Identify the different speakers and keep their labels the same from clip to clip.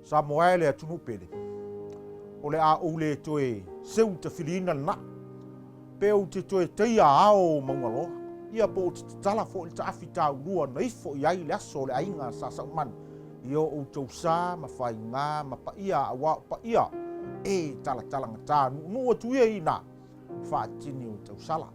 Speaker 1: Samoa e le atunuu pele, o le a ou le toe seu tafiliina le naa, pe ou te toe teia ao o Maugaloa, ia po ou te tatala foi le taafi taulua na ifo i ai le aso o le aiga sa Saumanu i o outou sa ma faiga ma paia aua o paia e talatalagata nuunuu atu ia i ina faatini o tausala.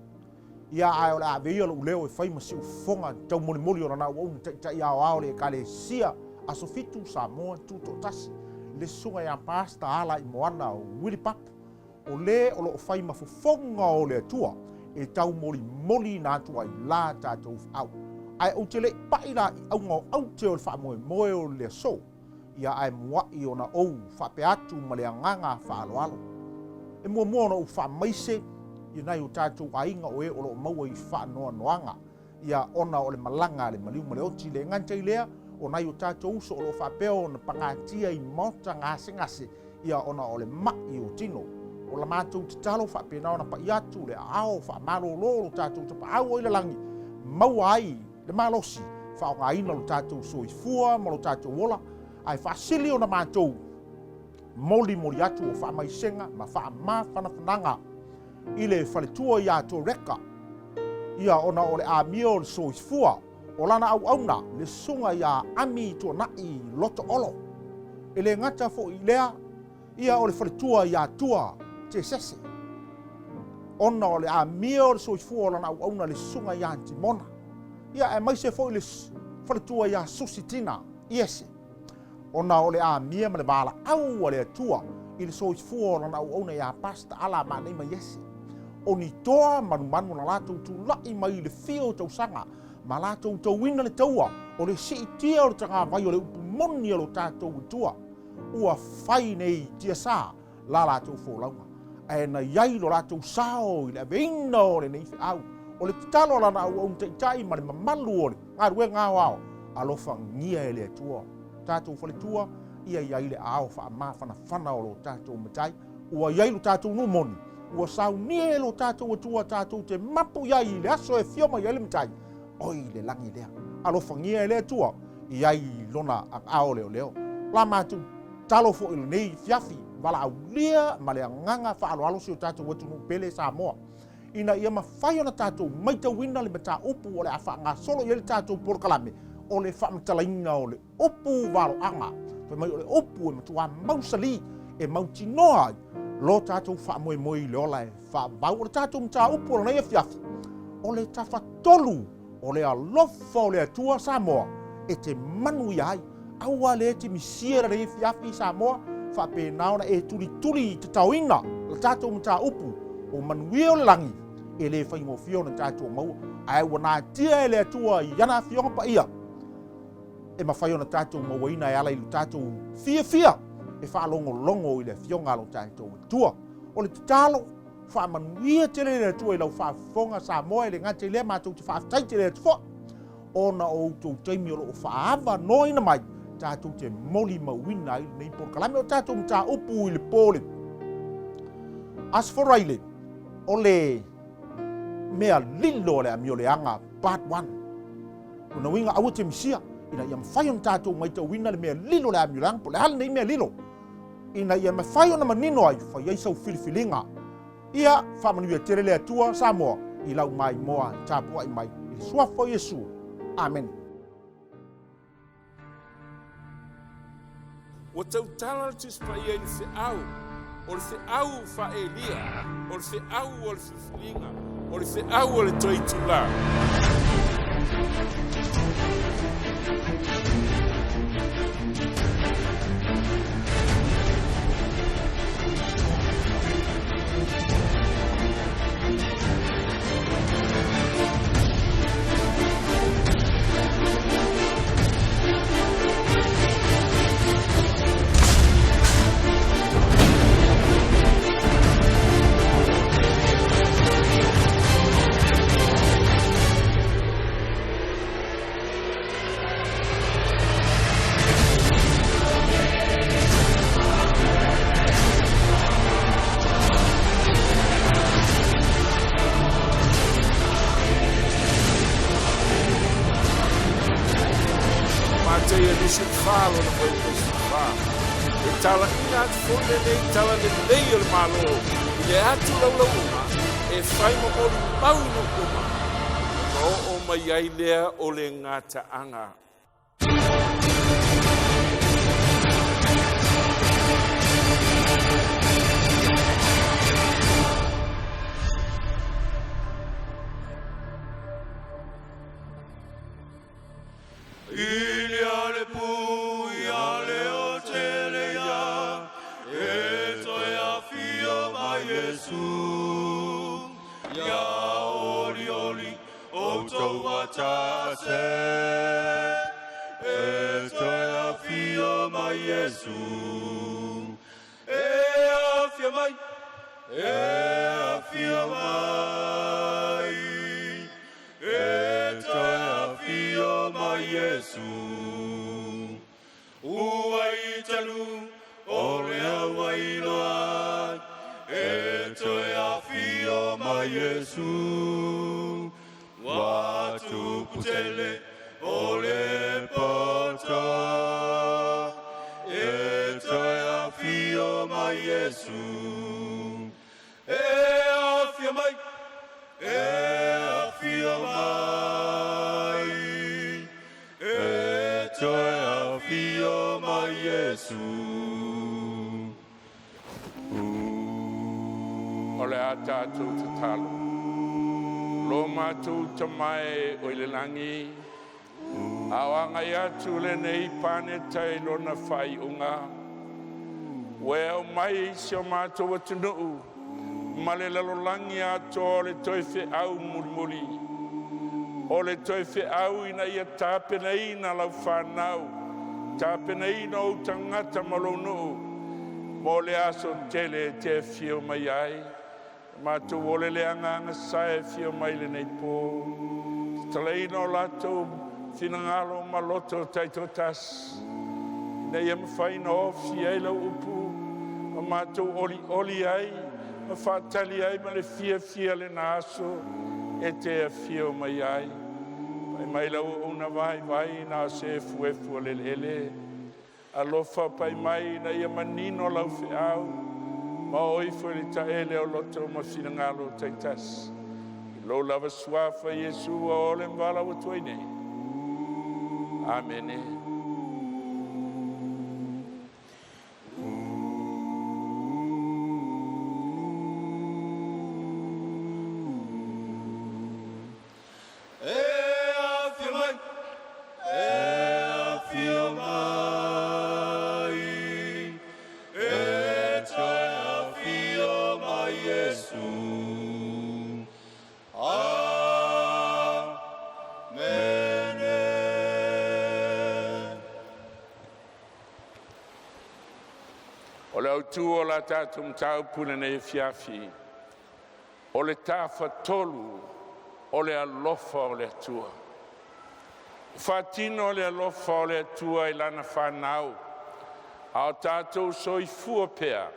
Speaker 1: Ia ae o le a ave ia lou leo e fai ma siufofoga taumolimoli o lana auauna taitai aoao o le Ekalesia Aso Fitu Samoa Tutoatasi, le Susuga ia Pastor Alaaimoana Willie Papu, o le o lo o fai ma fofoga o le Atua e taumolimoliina atu ai la tatou feau. Ae ou te le i pai la i auga o aute o le faamoemoe o le aso, ia ae mua'i ona ou faapea atu ma le agaga faaaloalo. E muamua ona ou faamaise i nai o tatou aiga o e o lo o maua i faanoanoaga, ia ona o le malaga a le maliu ma le oti. Le gata i lea, o nai o tatou uso o lo o faapea ona pagatia i maota gasegase, ia ona o le ma'i o tino. O la matou tatalo faapena ona pa'i atu le aao faamalolo o lo tatou Tapaau o i le lagi, maua ai le malosi, faaaogaina lo tatou soifua ma lo tatou ola, ae faasili ona matou molimoli atu o faamaisega ma faamafanafanaga i le faletua ia Toreka, ia ona o le amio o le soifua o lana auauna, le susuga ia Ami Tuanai Loto Olo. E le gata foi i lea, ia o le faletua ia Tua Tesese, ona o le amio o le soifua o lana auauna, le susuga ia Timona, ia aemaise foi le faletua ia Susi Tina Iese, ona o le amia ma le valaau a le Atua i le soifua o lana auauna ia Pastor Ala Maneima Iese. O ni toa manumanu na latou tulai mai i le fia o tausaga ma latou tauina le taua o le siitia o le tagavai o le upu moni a lo tatou Atua ua fai nei tiasa la latou folauga, ae na i ai lo latou sao i le aveina o lenei feau. O le tatalo a lana auauna taitai ma le mamalu o le galuega aoao, alofagia e le Atua tatou faletua, ia i ai le aao faamafanafana o lo tatou Matai, ua i ai lo tatou nuu moni, ua saunia e lo tatou Atua tatou te mapu i ai i le aso e afio mai ai le Matai, oi le lagi lea. Alofagia e le Atua i ai lona aao leoleo. La matou talo foi i lenei afiafi, valaaulia ma le agaga faaaloalo si o tatou atunuu pele Samoa, ina ia mafai ona tatou maitauina le mataupu o le a faagasolo i ai le tatou polokalame, o le faamatalaina o le upu valoaga, fai mai o le upu e matuā mausali e mautinoa ai lo tatou faamoemoe i le ola e faavavau. O le tatou mataupu o lenei afiafi, o le tafatolu o le alofa o le Atua Samoa e te manuia ai. Aua le te misia lenei afiafi Samoa, faapena ona e tulituli i tataoina le tatou mataupu o manuia o le lagi e le faigofie ona tatou maua, ae ua natia e le Atua i ana Afioga Paia e mafai ona tatou mauaina e ala i lo tatou fiafia e faalogologo i le Afioga a lo tatou Atua. O le tatalo, faamanuia tele le Atua i lau faafofoga Samoa, e le gata i lea matou te faafetai tele atu foi ona o outou taimi o lo o faaavanoaina mai tatou te molimauina ai lenei polokalame. O tatou mataupu i le po le Aso Faraile, o le mea lilo a le amioleaga part 1. Lona uiga aua te misia ina ia mafai ona tatou maitauina le mea lilo o le amioleaga, po o le a lenei mea lilo, ina ia mafai ona manino ai, fai ai sau filifiliga. Ia faamanuia tele le Atua Samoa i lau maimoa tapuai mai i le Suafa o Iesu. Amene.
Speaker 2: Ua tautala le Tusi Paia i le feau, o le feau faa-Elia, o le feau o le filifiliga, o le feau o le toe itulā. Mateia 24 lona fuaiupu 24. Talaiina atu foi lenei Tala Lelei o le Malo i le atu laulauga e fai ma molimau i nuu uma, ona oo mai ai lea o le gataaga.
Speaker 3: Ilia le pu ia le o tele ia, e toe afio mai Iesu. Ia oli oli o tou atase, e toe afio mai Iesu. E afio mai, e afio mai, e toe afio mai Iesu. Ua italu o le auailoa, e toe afio mai Iesu. Ua tupu tele o le poto, e toe afio mai Iesu. E afio mai, e afio mai, e toe afio mai Iesu.
Speaker 2: O le a tatou tatalo. Lo matou Tama e o i le lagi, a o agai atu lenei paneta i lona faaiuga, ua e aumai i si o matou atunuu ma le lalolagi atoa o le toe feau mulimuli. O le toe feau ina ia tapenaina lau fanau, tapenaina ou tagata ma lou nuu, mo le aso tele e te afio mai ai. Matou ole le agaga sa e afio mai lenei po, tatalaina o latou finagalo ma loto taitoatasi, ina ia mafai ona ofi ai lau upu ma matou olioli ai ma faatali ai ma le fiafia lena aso e te afio mai ai. Pai mai lau auauna vaivai na o se efuefu o le eleele. Alofa pai mai ina ia manino lau feau ma oo ifo i le taele o loto ma finagalo taitasi. I lou lava suafa Iesu ua ole ma valaau atu ai nei. Amene.
Speaker 3: E afio mai, e afio mai, e toe afio mai Iesu. Amene.
Speaker 2: O le autu o la tatou mataupu lenei afiafi, o le Tafatolu o le alofa o le Atua. Ua faatino le alofa o le Atua i lana fanau, a o tatou soifua pea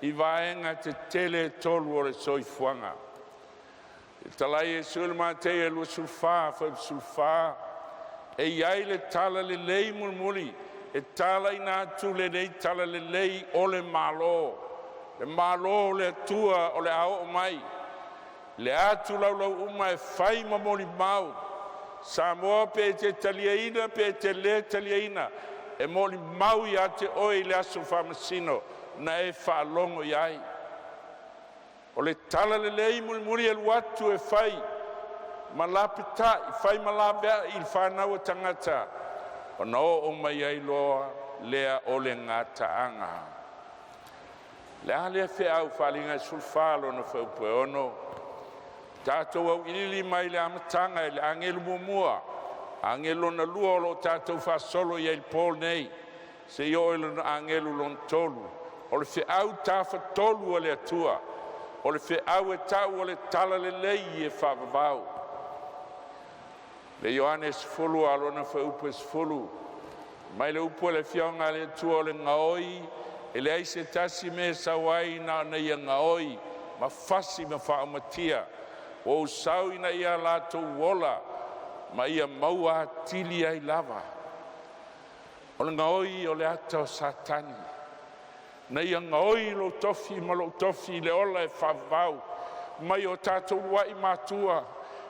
Speaker 2: i vaega tetele e tolu o le soifuaga. E talai Iesu i le Mateia 24, fuaiupu 14, e i ai le tala lelei mulimuli e talaina atu lenei tala lelei o le Malo. Le Malo o le Atua o le a oo mai, le atu laulau uma e fai ma molimau. Samoa pe e te taliaina pe e te le taliaina, e molimau ia te oe i le aso faamasino na e faalogo i ai. O le tala lelei mulimuli e alu atu e fai ma lapetai, fai ma laveai i le fanau a tagata, ona oo mai ai loa lea o le gataaga. Le a lea feau faaaliga e 14 lona fuaiupu e 6, tatou auiliili mai le amataga i le agelu muamua, agelu lona lua o lo o tatou faasolo i ai i le po lenei, seia oo i lona agelu lona tolu. O le feau tafatolu a le Atua, o le feau e tau o le talalelei e faavavau. Le Ioane 10 a lona fuaiupu e 10, mai le upu a le Afioga a le Atua o le gaoi, e leai se tasi mea e sau ai na ona ia gaoi ma fasi ma faaumatia. Ua ou sau ina ia latou ola ma ia maua atili ai lava. O le gaoi o le ata o Satani. Na ia gaoi lou tofi ma lou tofi i le ola e faavavau mai o tatou uluai matua,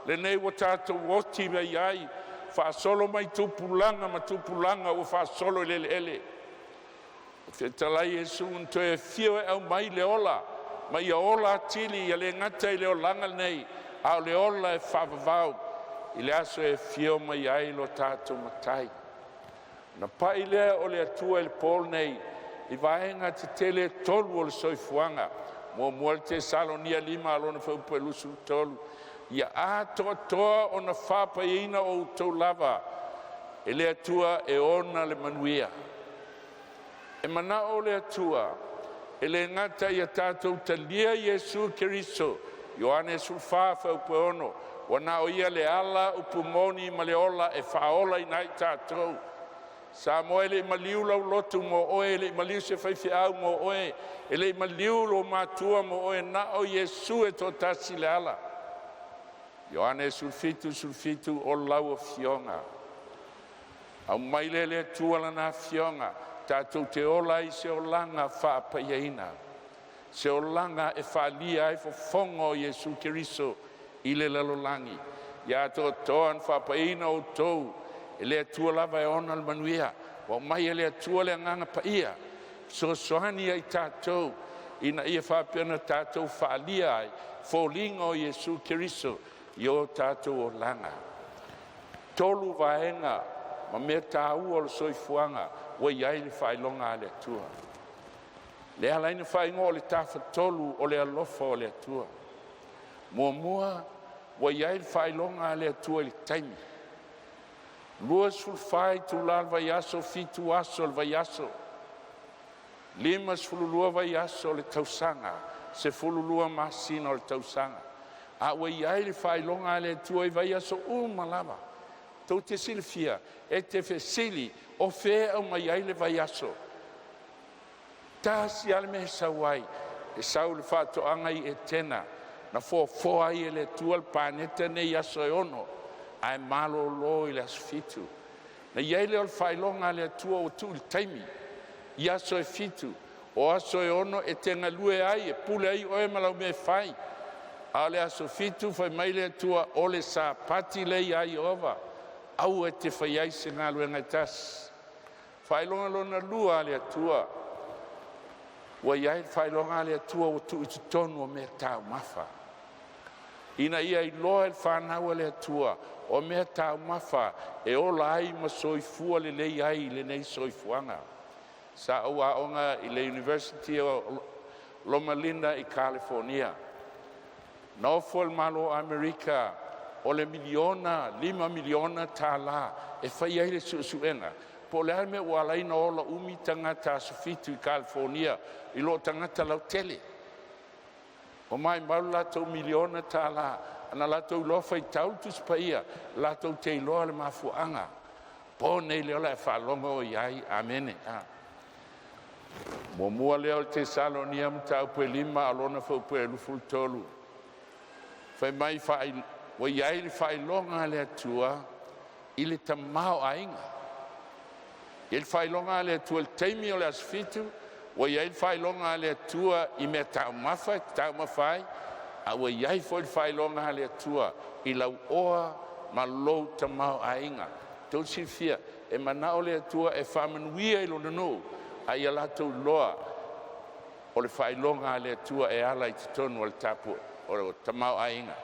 Speaker 2: lenei ua tatou oti mai ai, faasolo mai tupulaga ma tupulaga ua faasolo i le eleele. Fetalai Iesu na toe afio e aumai le ola ma ia ola atili, ia le gata i le olaga lenei, a o le ola e faavavau i le aso e afio mai ai lo tatou Matai. Ona pai lea o le Atua i le po lenei i vaega tetele e tolu o le soifuaga. 1 Tesalonia 5:23, ia atoatoa ona faapaiaina outou lava e le Atua e ona le manuia. E manao le Atua e le gata ia tatou talia Iesu Keriso Ioane 14:6, ua na o Ia le ala, upu moni ma le ola e faaolaina ai tatou. Samoa e le i maliu lau lotu mo oe, e le i maliu se faifeau mo oe, e le i maliu lou matua mo oe, na o Iesu e toatasi le ala. Ioane 17:17, o lau Afioga. Aumai lea e le Atua Lana Afioga tatou te ola ai i se olaga faapaiaina, se olaga e faaalia ai fofoga o Iesu Keriso i le lalolagi. Ia atoatoa ona faapaiaina outou e le Atua lava e ona le manuia. Ua aumai e le Atua le Agaga Paia e fesoasoani ia i tatou ina ia faapea ona tatou faaalia ai foliga o Iesu Keriso i o tatou olaga. Tolu vaega ma mea taua o le soifuaga ua i ai le faailoga a le Atua, lea e ala ai ona faaigoa o le Tafatolu o le alofa o le Atua. Muamua, ua i ai le faailoga a le Atua i le taimi, 24 itula o le vaiaso, 7 aso o le vaiaso, 52 vaiaso o le tausaga, 12 masina o le tausaga. A ua i ai le faailoga a le Atua i vaiaso uma lava. Tou te silafia, e te fesili, o fea e aumai ai le vaiaso? Tasi lava le mea e sau ai, e sau i le faatoaga i Etena na foafoa ai e le Atua le paneta nei i aso e 6 ae malolo i le aso Fitu. Na i ai lea o le faailoga a le Atua ua tuu i le taimi i aso e 7, o aso e 6 e te galue ai e pule ai oe ma lau mea e fai, a o le aso 7 fai mai le Atua, o le Sapati lea ia Ieova, aua e te faia ai se galuega e tasi. Faailoga lona lua a le Atua, ua i ai le faailoga a le Atua ua tuu i totonu o meataumafa, ina ia iloa e le fanau a le Atua o meataumafa e ola ai ma soifua lelei ai i lenei soifuaga. Sa ou aoga i le University o Loma Linda i Kalifonia. Na ofo e le Malo o Amerika o le $1.5 miliona e fai ai le suesuega po o le a le mea ua ala ai ona ola umi tagata Aso Fitu i Kalifonia i lo tagata lautele. Ua maumau le latou $1 miliona, a na latou iloa faitau le Tusi Paia, latou te iloa le mafuaaga. Po nei le ola ae faalogo oe i ai. Amene. Muamua lea o Tesalonia mataupu e 5 lona fuaiupu e 23, fai mai ua i ai le faailoga a le Atua i le tamaoaiga. E i ai le faailoga a le Atua i le taimi o le aso Fitu, ua i ai le faailoga a le Atua i meataumafa e te taumafa ai, a ua i ai foi le faailoga a le Atua i lau oa ma lou tamaoaiga. Tou te silafia, e manao le Atua e faamanuia i Lona nuu, a ia latou iloa o le faailoga a le Atua e ala i totonu o le tapu o le tamaoaiga.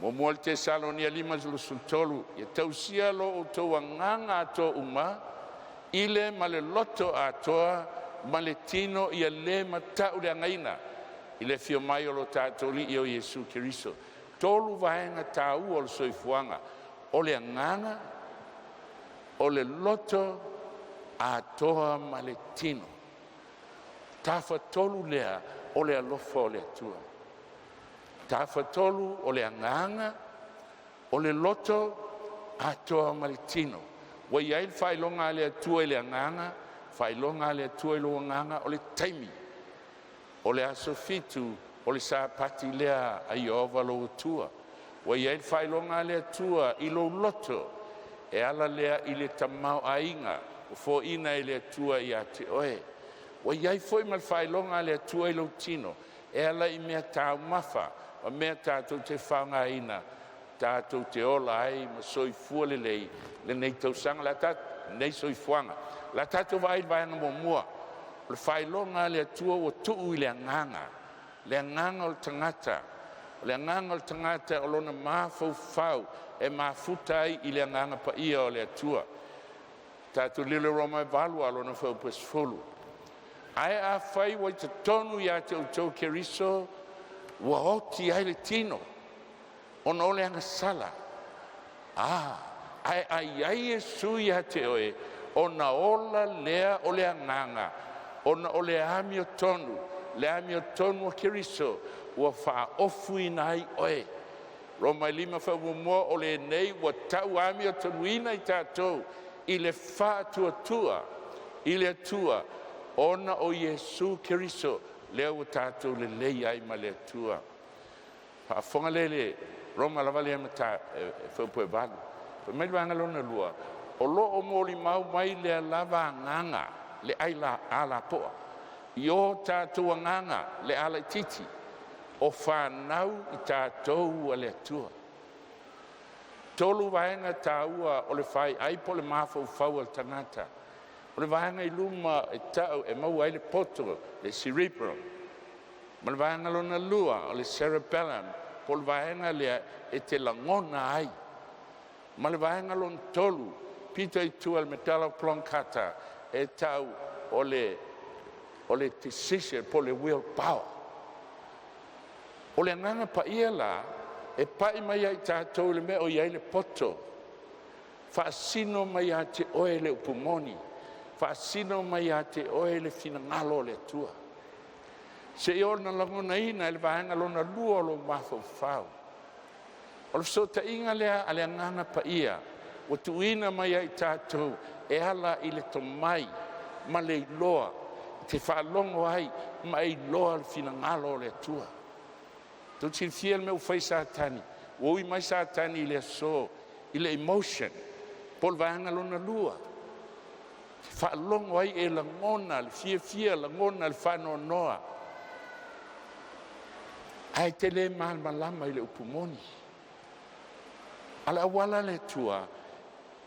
Speaker 2: 1 Tesalonia 5:23, ia tausia lo outou agaga atoa uma i le ma le loto atoa ma le tino ia le matauleagaina i le afio mai o lo tatou Alii o Iesu Keriso. Tolu vaega taua o le soifuaga: o le agaga, o le loto atoa ma le tino. Tafatolu lea o le alofa o le Atua. Tafatolu o le agaga, o le loto atoa ma le tino. Ua i ai le faailoga a le Atua i le agaga, faailoga a le Atua i lou agaga o le taimi, o le aso 7 o le Sapati lea a Ieova lou Atua. Ua i ai le faailoga a le Atua i lou loto, e ala lea i le tamaoaiga ua foaina e le Atua ia te oe. Ua i ai foi ma le faailoga a le Atua i lou tino e ala i meataumafa ma mea tatou te faaaogaina tatou te ola ai ma soifua lelei lenei tausaga, lenei soifuaga. O le a tatou vaai i le vaega muamua, o le faailoga a le Atua ua tuu i le agaga, le agaga o le tagata. O le agaga o le tagata o lona mafaufau e mafuta ai i le Agaga Paia o le Atua. Tatou lilo i Roma e 8 lona fuaiupu e 10. Ae afai ua i totonu ia te outou Keriso, ua oti ai le tino ona o le agasala, a, ae a i ai Iesu ia te oe, ona ola lea o le agaga ona o le amiotonu, le amiotonu a Keriso ua faaofuina ai oe. Roma e 5 faaupu o lenei ua tau amiotonuina i tatou i le faatuatua i le Atua ona o Iesu Keriso, lea ua tatou lelei ai ma le Atua. Faafofoga lea i le Roma lava lea fuaiupu e 8. Fai mai le vaega lona lua, o lo o molimau mai lea lava agaga le ai alapoa i o tatou agaga le alaititi, o fanau i tatou a le Atua. Tolu vaega taua o le faiai po o le mafaufau o le tagata. O le vaega i luma e tau e maua ai le poto, le cerebrum. Ma le vaega lona lua o le cerebellum, po o le vaega lea e te lagona ai. Ma le vaega lona tolu, pito i tua o le medulla oblongata, e tau o le decision po o le will power. O le agaga paia la e pai mai ia i tatou i le mea o i ai le poto, faasino mai ia te oe le upu moni, faasino mai ia te oe le finagalo o le Atua, seia oo ina lagonaina e le vaega lona lua o lou mafaufau. O le fesootaiga lea a le Agaga Paia ua tuuina mai ia i tatou e ala i le tomai ma le iloa, e te faalogo ai ma e iloa le finagalo o le Atua. Tou te silafia le mea ua fai e Satani? Ua ui mai Satani i le aso i le emotion po o le vaega lona lua, e faalogo ai e lagona le fiafia, lagona le faanoanoa, ae te le malamalama i le upu moni. A o le auala a le Atua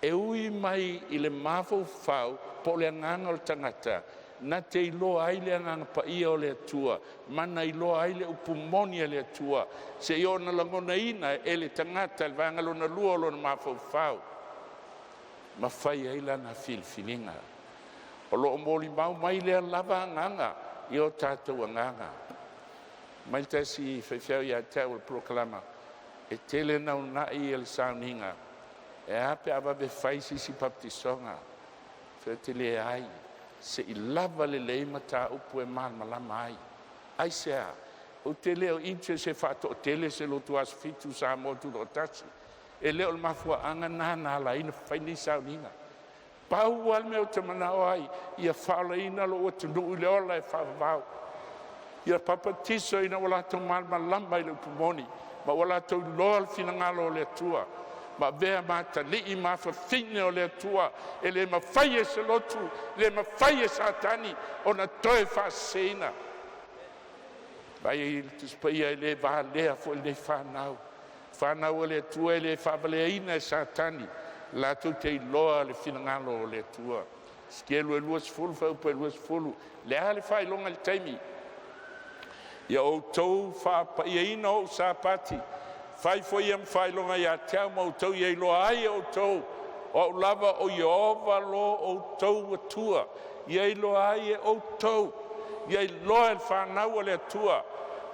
Speaker 2: e ui mai i le mafaufau po o le agaga o le tagata na te iloa ai le Agaga Paia o le Atua ma na iloa ai le upu moni a le Atua seia oo ina lagonaina e le tagata le vaega lona lua o lona mafaufau ma fai ai lana filifiliga. O lo o molimau mai lea lava agaga i o tatou agaga. Fai mai le tasi faifeau ia te au o le polokalama, e tele ina uunai le sauniga, e a pe a vave fai se isi papatisoga. Ou fai atu, leai, se i lava lelei mataupu e malamalama ai. Aisea? Ou te le o interest e faatoatele se lotu Aso Fitu Samoa Tutoatasi. E le o le mafuaaga lena na ala ai ona fai nei sauniga. Pau lava le mea ou te manao ai, ia faaolaina lou atunuu i le ola e faavavau, ia papatiso ina ua latou malamalama i le upu moni ma ua latou iloa le finagalo o le Atua ma avea ma atalii ma afafine o le Atua. E le mafai e se lotu, le mafai e Satani ona toe faaseseina. Vaai i le Tusi Paia, e le valea foi lenei fanau, fanau a le Atua e le faavaleaina e Satani, latou te iloa le finagalo o le Atua. Esekielu 20 fuaiupu 20. O le a le faailoga i le taimi? Ia outou faapaiaina ou Sapati, fai foi ia ma faailoga ia te au ma outou, ia iloa ai e outou o Au lava o Ieova lo outou Atua. Ia iloa ai e outou, ia iloa e le fanau a le Atua,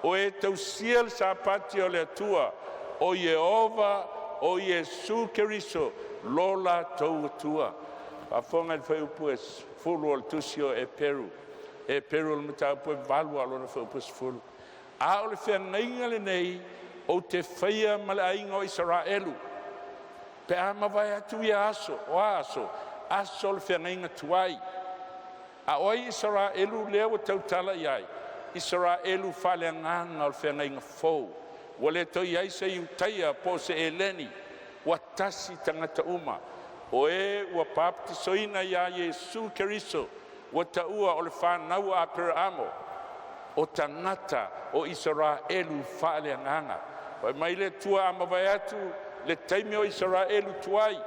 Speaker 2: o e tausia le Sapati o le Atua, o Ieova o Iesu Keriso lo latou Atua. Faafofoga i le fuaiupu e 10 o le tusi o Eperu, Eperu o le mataupu e 8 a o lona fuaiupu e 10. A o le feagaiga lenei ou te faia ma le aiga o Isaraelu pe a mavae atu ia aso. O a aso? Aso o le feagaiga tuai. A o ai Isaraelu lea ua tautala i ai? Isaraelu faaleagaga o le feagaiga fou, ua le toe i ai se Iutaia po o se Eleni, ua tasi tagata uma, o e ua papatisoina ia Iesu Keriso. Ua taua o le fanau a Aperaamo, o tagata o Isaraelu faaleagaga. Fai mai le Atua a mavae atu le taimi o Isaraelu tuai,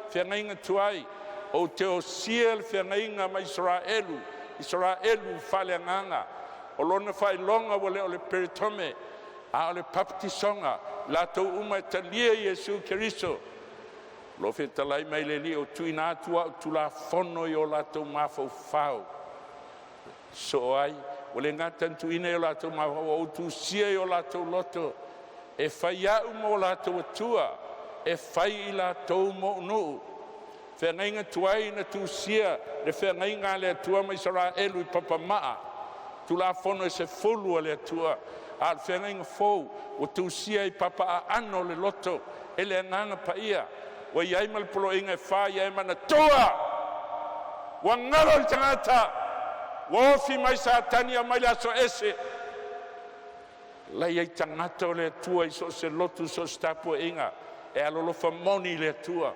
Speaker 2: feagaiga tuai, ou te osia le feagaiga ma Isaraelu, Isaraelu faaleagaga. O lona faailoga ua le o le peretome a o le papatisoga, latou uma e talia Iesu Keriso. O lo o fetalai mai le Alii, ua tuuina atu au Tulafono i o latou mafaufau sosoo ai, ua le gata ina tuuina i o latou mafaufau, ae ua ou tusia i o latou loto e fai Au ma o latou Atua, e fai i latou mo O'u nuu. Feagaiga tuai na tusia le feagaiga a le Atua ma Isaraelu i papamaa, Tulafono e 10 a le Atua, a o le feagaiga fou ua tusia i papa aano o le loto e le Agaga Paia. Ua i ai ma le poloaiga e fai, ae manatua, ua galo i le tagata ua ofi mai Satani e aumai le aso ese. La e i ai tagata o le Atua i so o se lotu, so o se tapuaiga e alolofa moni i le Atua.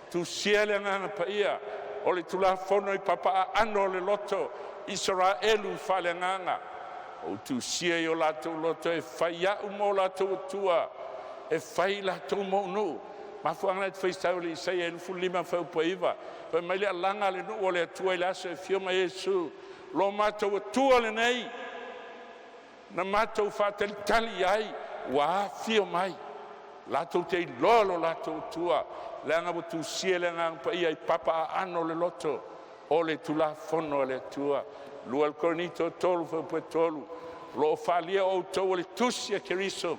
Speaker 2: Tusia le Agaga Paia, o le Tulafono i papa aano o le loto, Isaraelu faaleagaga. Ua ou tusia i o latou loto e fai Au ma o latou Atua, e fai i latou mo O'u nuu. Mafuaaga lena e te faitau ai Isaia 25 9, fai mai le alaga a le nuu o le Atua i le aso e afio mai ai Iesu, lo matou Atua lenei na matou faatalitali i ai, ua afio mai. Latou te iloa lo latou Atua, leaga ua tusia e le Agaga Paia i papa aano o le loto, o le Tulafono a le Atua. 2 Korinito 3:3, O lo o faaalia o outou o le tusi a Keriso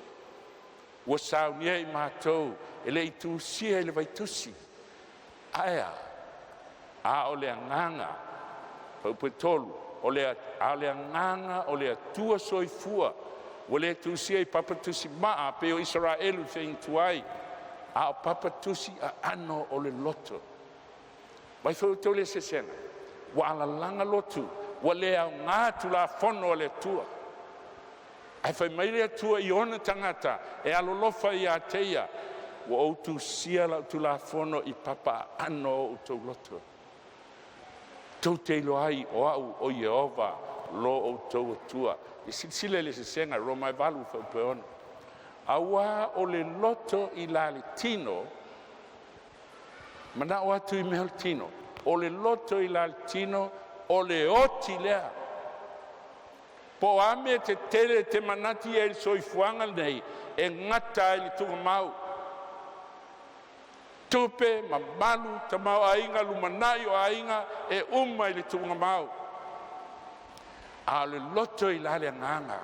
Speaker 2: ua saunia e i matou, e le i tusia i le vaitusi, ae a? A o le agaga, fuaiupu 3, a o le agaga o le Atua Soifua, ua le tusia i papa tusimaa e pei o Isaraelu i le feagaiga tuai, a o papa tusi aano o le loto. Vaai foi outou i le eseesega, ua alalaga lotu, ua le aoga Tulafono a le Atua. Ae fai mai le Atua i ona tagata e alolofa ia te Ia, ua ou tusia lau Tulafono i papa aano o outou loto, tou te iloa ai o Au o Ieova lo outou Atua. Ia silasila i le eseesega, Roma e 8 fuaiupu e 6. Auā o le loto i la le tino, manao atu i mea o le tino. O le loto i la le tino, o le oti lea. Po o a mea tetele e te manatu ai i le soifuaga lenei, e gata lava i le tulimau. Tupe mamalu, tamaoaiga, lumanai o aiga, e uma i le tuugamau. A o le loto i la le agaga,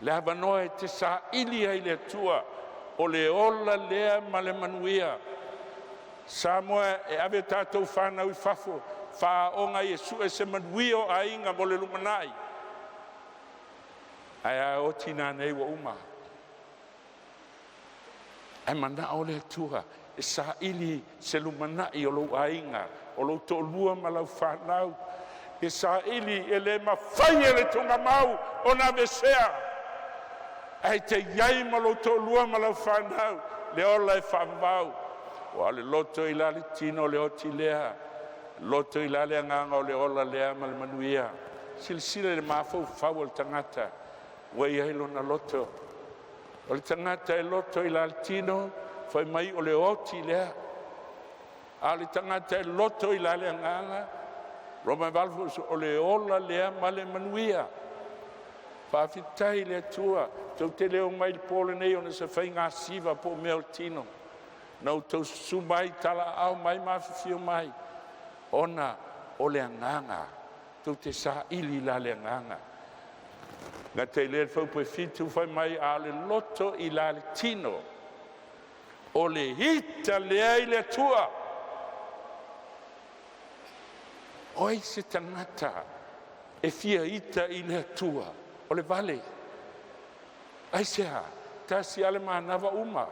Speaker 2: le avanoa e te saili ai i le Atua, o le ola lea ma le manuia. Samoa e ave a tatou fanau i fafo faaaooga ai e sue se manuia o aiga mo le lumanai. Ae a oti nanei ua uma, ae manao le Atua e saili se lumanai o lou aiga, o lou toalua ma lau fanau, e saili e le mafai e le tuugamau ona aveesea, ae te i ai ma lou toalua ma lau fanau le ola e faavavau. Aua o le loto i la le tino o le oti lea, loto i la le agaga o le ola lea ma le manuia. Silasila i le mafaufau o le tagata ua i ai lona loto. O le tagata e loto i la le tino, fai mai o le oti lea, a o le tagata e loto i la le agaga, Roma 8, o le ola lea ma le manuia. Faafetai i le Atua, tou te le omai i le po lenei ona o se faiga siva po o mea o le tino. Na outou susu mai, talaaao mai ma afifio mai ona o le agaga, tou te saili i la le agaga. E gata i lea i le fuaiupu 7 fai mai, a o le loto i la le tino, o le ita lea i le Atua. O ai se tagata e fia ita i le Atua? O le vale. Aisea? Tasi lava le manava uma.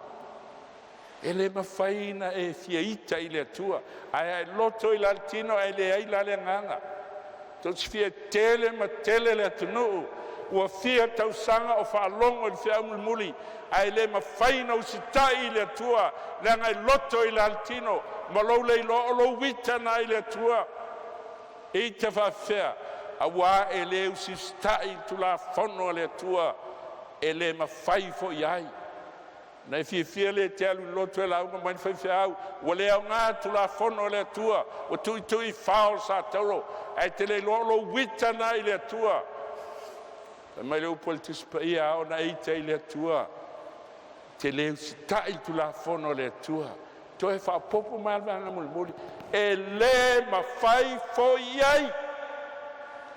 Speaker 2: E le mafai ona e fia ita i le Atua, ae a e loto i la le tino ae leai la le agaga. Tou te silafia e tele ma tele le atunuu ua fia tausaga o faalogo i le feau mulimuli, ae le mafai ona usitai i le Atua leaga e loto i la le tino ma lou le iloa o lou ita lena i le Atua. E ita faafefea, auā e le usiusita'i i le Tulafono a le Atua, e le mafai foi ai. Na e fiafia lea e te alu i le lotu e lauga mai le faifeau, ua le aoga le Tulafono a le Atua, ua tuitui i fao le sa-tauro, ae te le iloa o lou ita lena i le Atua. Fai mai le upu a le Tusi Paia, a oo ina e ita i le Atua, e te le usitai i le Tulafono a le Atua. Toe faaopoopo mai lava le vaega mulimuli, e le mafai foi i ai.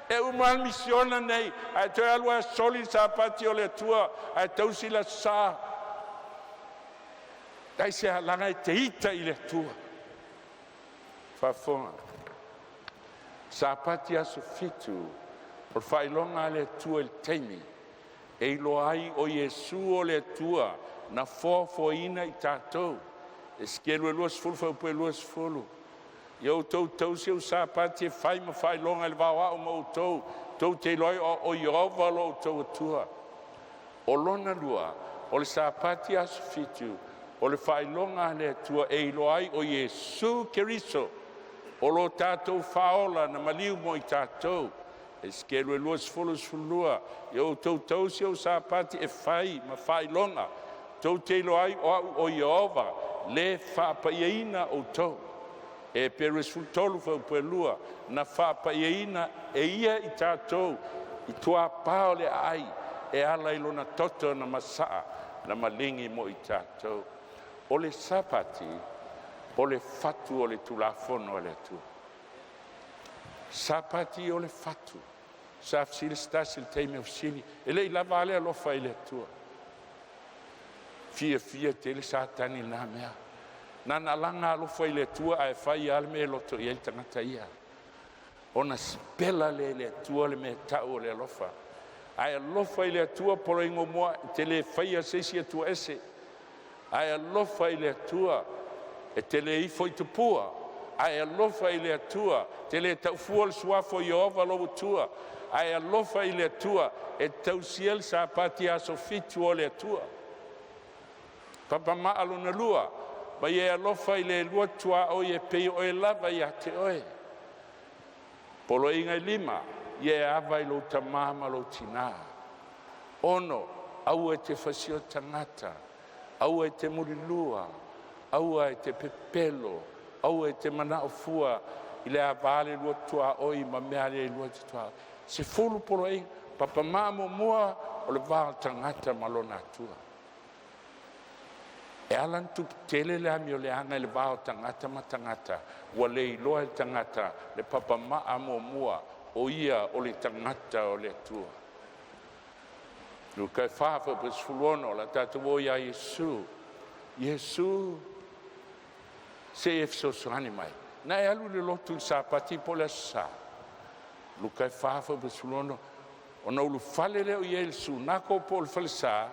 Speaker 2: E uma lava le misiona nei, ae toe alu lava e soli le Sapati o le Atua ae tausi le Aso Sa. Aisea? Leaga e te ita i le Atua. Faafofoga, Sapati aso 7, o le faailoga a le Atua i le taimi e iloa ai o Iesu o le Atua na foafoaina i tatou. Esekielu 20 fuaiupu 20, “Ia outou tausi ou Sapati e fai ma faailoga i le va o Au ma outou, tou te iloa ai o Au o Ieova lo outou Atua.” O lona lua, o le Sapati aso 7, o le faailoga a le Atua e iloa ai o Iesu Keriso o lo tatou Faaola na maliu mo i tatou. Esekielu 20:12, “Ia outou tausi ou Sapati e fai ma faailoga, tou te iloa ai o Au o Ieova le faapaiaina outou.” Eperu 13 fuaiupu 2, na faapaiaina e Ia i tatou i tuapā o le aai e ala i Lona toto na masaa na maligi mo i tatou. O le Sapati o le fatu o le Tulafono a le Atua. Sapati o le fatu. Sa fesili se tasi i le taimi o fesili, e le i lava a le alofa i le Atua? Fiafia tele Satani i lena mea. Na ona alaga alofa i le Atua ae fai lava le mea e loto i ai le tagata ia, ona sipela lea e le Atua le mea e tau o le alofa. Ae alofa i le Atua, Poloaiga muamua, e te le faia se isi Atua ese. Ae alofa i le Atua, e te le ifo i tupua. Ae alofa i le Atua, e te le taufua le suafa o Ieova lou Atua. Ae alofa i le Atua, e te tausia le Sapati aso 7 o le Atua. Papamaa lona lua, ma ia e alofa i le lua tuaoi e pei o oe lava ia te oe. Poloaiga e 5, ia e ava i lou tama ma lou tina. 6, aua e te fasioti tagata, aua e te mulilua, aua e te pepelo, aua e te manao fua i le ava a le lua tuaoi ma mea a le lua te tuaoi. 10 poloaiga. Papamaa muamua, o le va o le tagata ma lona Atua. E ala ona tupu tele le amioleaga i le va o tagata ma tagata, ua le iloa e le tagata le papamaa muamua, o ia o le tagata o le Atua. Luka e 4 fuaiupu 16, o le a tatou o ia Iesu. Iesu, se i e fesoasoani mai, na e alu i le lotu i le Sapati po o le Aso Sa? Luka e 4 fuaiupu 16, ona ulufale lea o ia i le sunato po o le falesa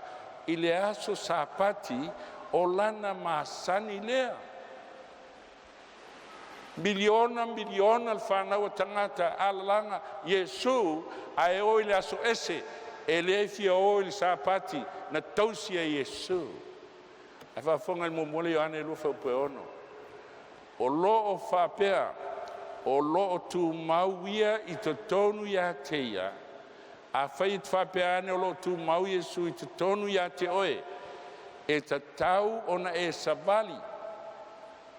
Speaker 2: i le aso Sapati, o lana masani lea. Miliona miliona le fanau a tagata alalaga Iesu ae o i le aso ese, e le fia o i le Sapati na tausi e Iesu. Ae faafofoga i le muamua le Ioane 2 fuaiupu 6, o lo o faapea, o lo o tumau ia i totonu ia te ia. Afai e te faapea ane o lo o tumau Iesu i totonu ia te oe, e tatau ona e savali,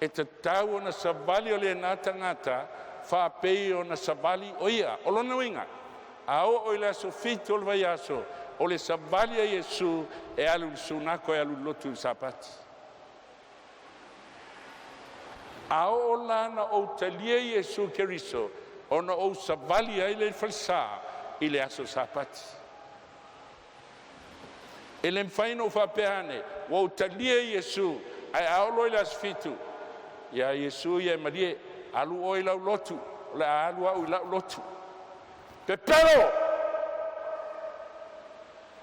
Speaker 2: e tatau ona savali o lena tagata faapei ona savali o ia. O lona uiga, a oo i le aso 7 o le vaiaso, o le savali a Iesu e alu i le sunato e alu i le lotu i le Sapati. A oo la ina ou talia Iesu Keriso, ona ou savali ai lea i le falesa i le aso Sapati. E le mafai ona ou faapea ane, ua ou talia Iesu, ae a oo loa i le aso 7, ia Iesu ia e malie, alu oe i lau lotu, o le a alu au i la'u lotu. Pepelo!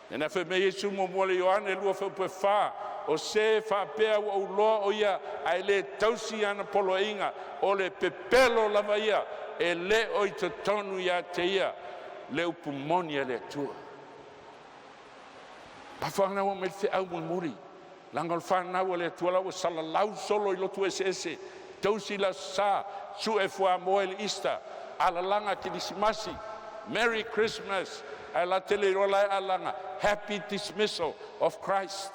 Speaker 2: Lea na fai mai ai Iesu muamua i le Ioane 2:4, o se e faapea ua ou iloa o ia ae le tausi ana poloaiga, o le pepelo lava ia, e le o i totonu ia te ia le upu moni a le Atua. Mafuaaga lena ua aumai ai le feau mulimuli, leaga o le fanau a le Atua la ua salalau solo i lotu eseese, tausi le Aso Sa, sue fuamoa i le Isa. Alalaga Kerisimasi, Merry Christmas, ae latou te le iloa la e alalaga, Happy Dismissal of Christ.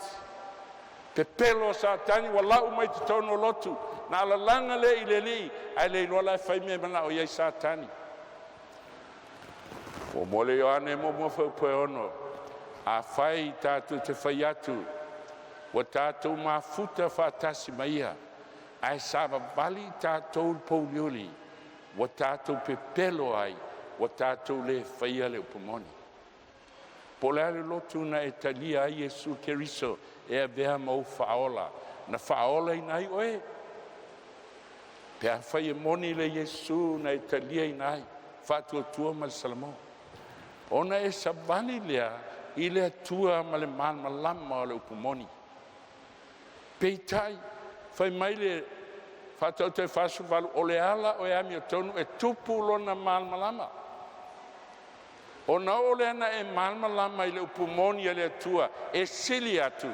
Speaker 2: Pepelo o Satani ua lau mai totonu o lotu, na alalaga lea i le Alii ae le iloa la e fai mea e manao i ai Satani. 1 Ioane 1:6, afai tatou te fai atu ua tatou mafuta faatasi ma Ia, ae savavali tatou i le pouliuli, ua tatou pepelo ai, ua tatou le faia le upu moni. Po o le a le lotu na e talia ai Iesu Keriso e avea ma ou Faaola, na faaolaina ai oe? Pe afai e moni le Iesu na e taliaina ai, faatuatua ma le salamo, ona e savali lea i le Atua ma le malamalama o le upu moni. Peitai, fai mai le Faatautaiga 48, o le ala o e amiotonu e tupu lona malamalama. Ona oo lea ina e malamalama i le upu moni a le Atua e sili atu,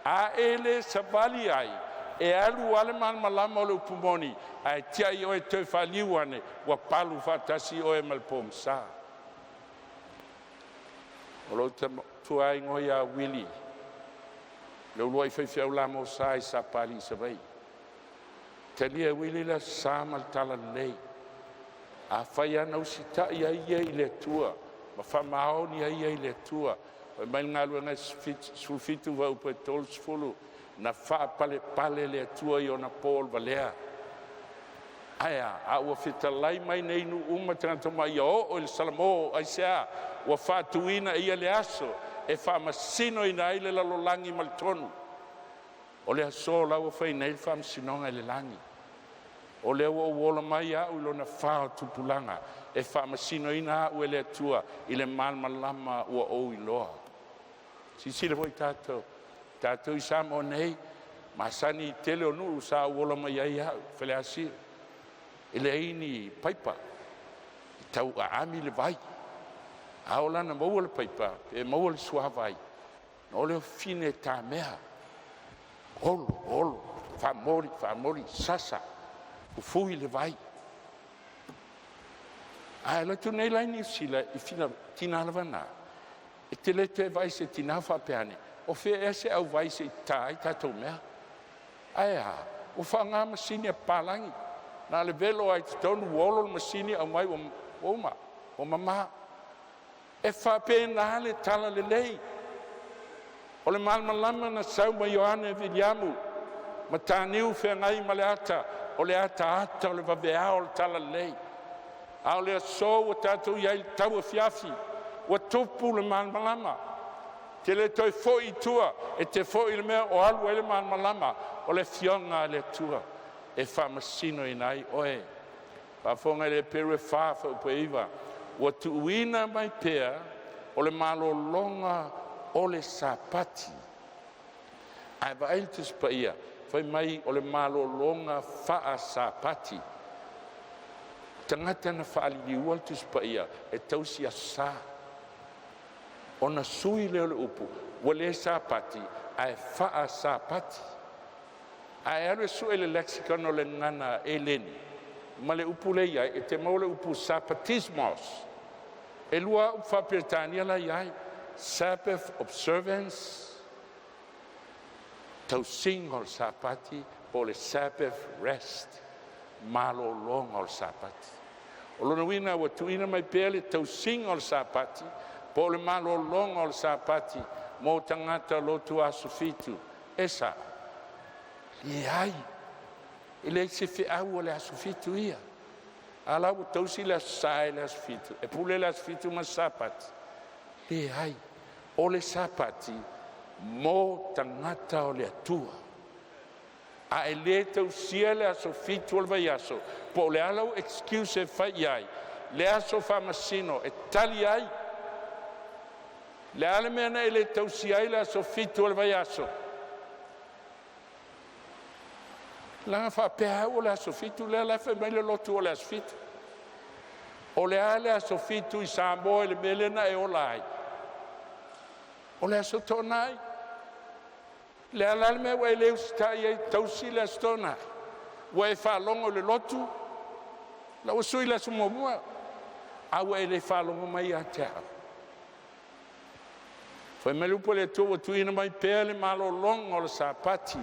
Speaker 2: a e le savali ai, e alu lava le malamalama o le upu moni, ae tiai oe toe faaliu ane, ua palu faatasi oe ma le pogisa. O lou tuaigoa ia Uili, le uluai faifeau lamosa i Sapalii Savaii. Talia e Uili le Aso Sa ma le Talalelei. Afai lava na usitai ai ia i le Atua ma faamaoni ai ia i le Atua, fai mai le Galuega e 17:30, na faapalepale le Atua i ona po o le valea. Ae a? A ua fetalai mai nei nuu uma tagata uma ia oo i le Salamo. Aisea? Ua faatuina e ia le aso e faamasinoina ai le lalolagi ma le tonu. O le aso la ua fai nei le faamasinoga i le lagi. O lea ua ou ola mai au i lona fa o tupulaga e faamasinoina au e le Atua i le malamalama ua ou iloa. Silasila foi tatou, tatou i Samoa nei, masani i tele o nuu sa ou ola mai ai au, Faleasiu, e leai ni paipa, e tau aami le vai. A oo la ina maua le paipa pe maua le suavai, ona o lea o fafine e tamea, olo olo, faamoli faamoli, sasa, fufui le vai. Ae alu atu nei la i Niu Sila i tina lava na, e te le toe vaai i se tina o faapea ane, o fea ea se auvai se i ta ai tatou mea. Ae a? Ua faaaoga masini a papalagi, na o le velo lava i totonu ua olo le masini aumai ua uma, ua mama. E faapena le talalelei. O le malamalama na sau mai Ioane Viliamu, Mataniu Feagaimaleata, o le ataata o le vaveao o le talalelei. A o le aso ua tatou i ai i le tauafiafi ua tupu le malamalama, e te le toe foi i tua, e te foi i le mea o alu ai le malamalama, o le Afioga a le Atua e faamasinoina ai oe. Faafofoga i le Heperu 4:9, ua tuuina mai pea o le malologa o le Sapati. Ae vaai le Tusi Paia, fai mai o le malologa faasapati. O tagata na faaliliua le Tusi Paia e tausi Aso Sa, ona sui lea o le upu, ua le Sapati ae faasapati. Ae alu e sue i le lexicon o le gagana Eleni ma le upu lea e i ai, e te maua le upu sabbatismos. E lua lava upu faa-Peretania la e i ai, Sabbath observance, tausiga o le Sapati po o le Sabbath rest, malologa o le Sapati. O lona uiga ua tuuina mai pea le tausiga o le Sapati po o le malologa o le Sapati mo tagata lotu aso 7. E sao? Leai, e leai se feau o le aso 7 ia. A la ua tausi le aso Sa i le aso 7, e pule le aso 7 ma le Sapati? Leai, o le Sapati mo tagata o le Atua. A e le tausia le aso 7 o le vaiaso, po o le a lau excuse e fai i ai, le aso faamasino e tali ai. O le a le mea na e le tausia ai le aso 7 o le vaiaso? Leaga faapea au o le aso 7 lea la e fai mai le lotu o le aso 7. O le a le aso 7 i Samoa i le mea lea na e ola ai? O le aso Toonai. O le a la le mea ua e le usitai ai e tausi le aso Toonai? Ua e faalogo i le lotu? La ua sui le aso muamua, a ua e le faalogo mai ia te au. Fai mai le upu a le Atua ua tuuina mai pea le malologa o le Sapati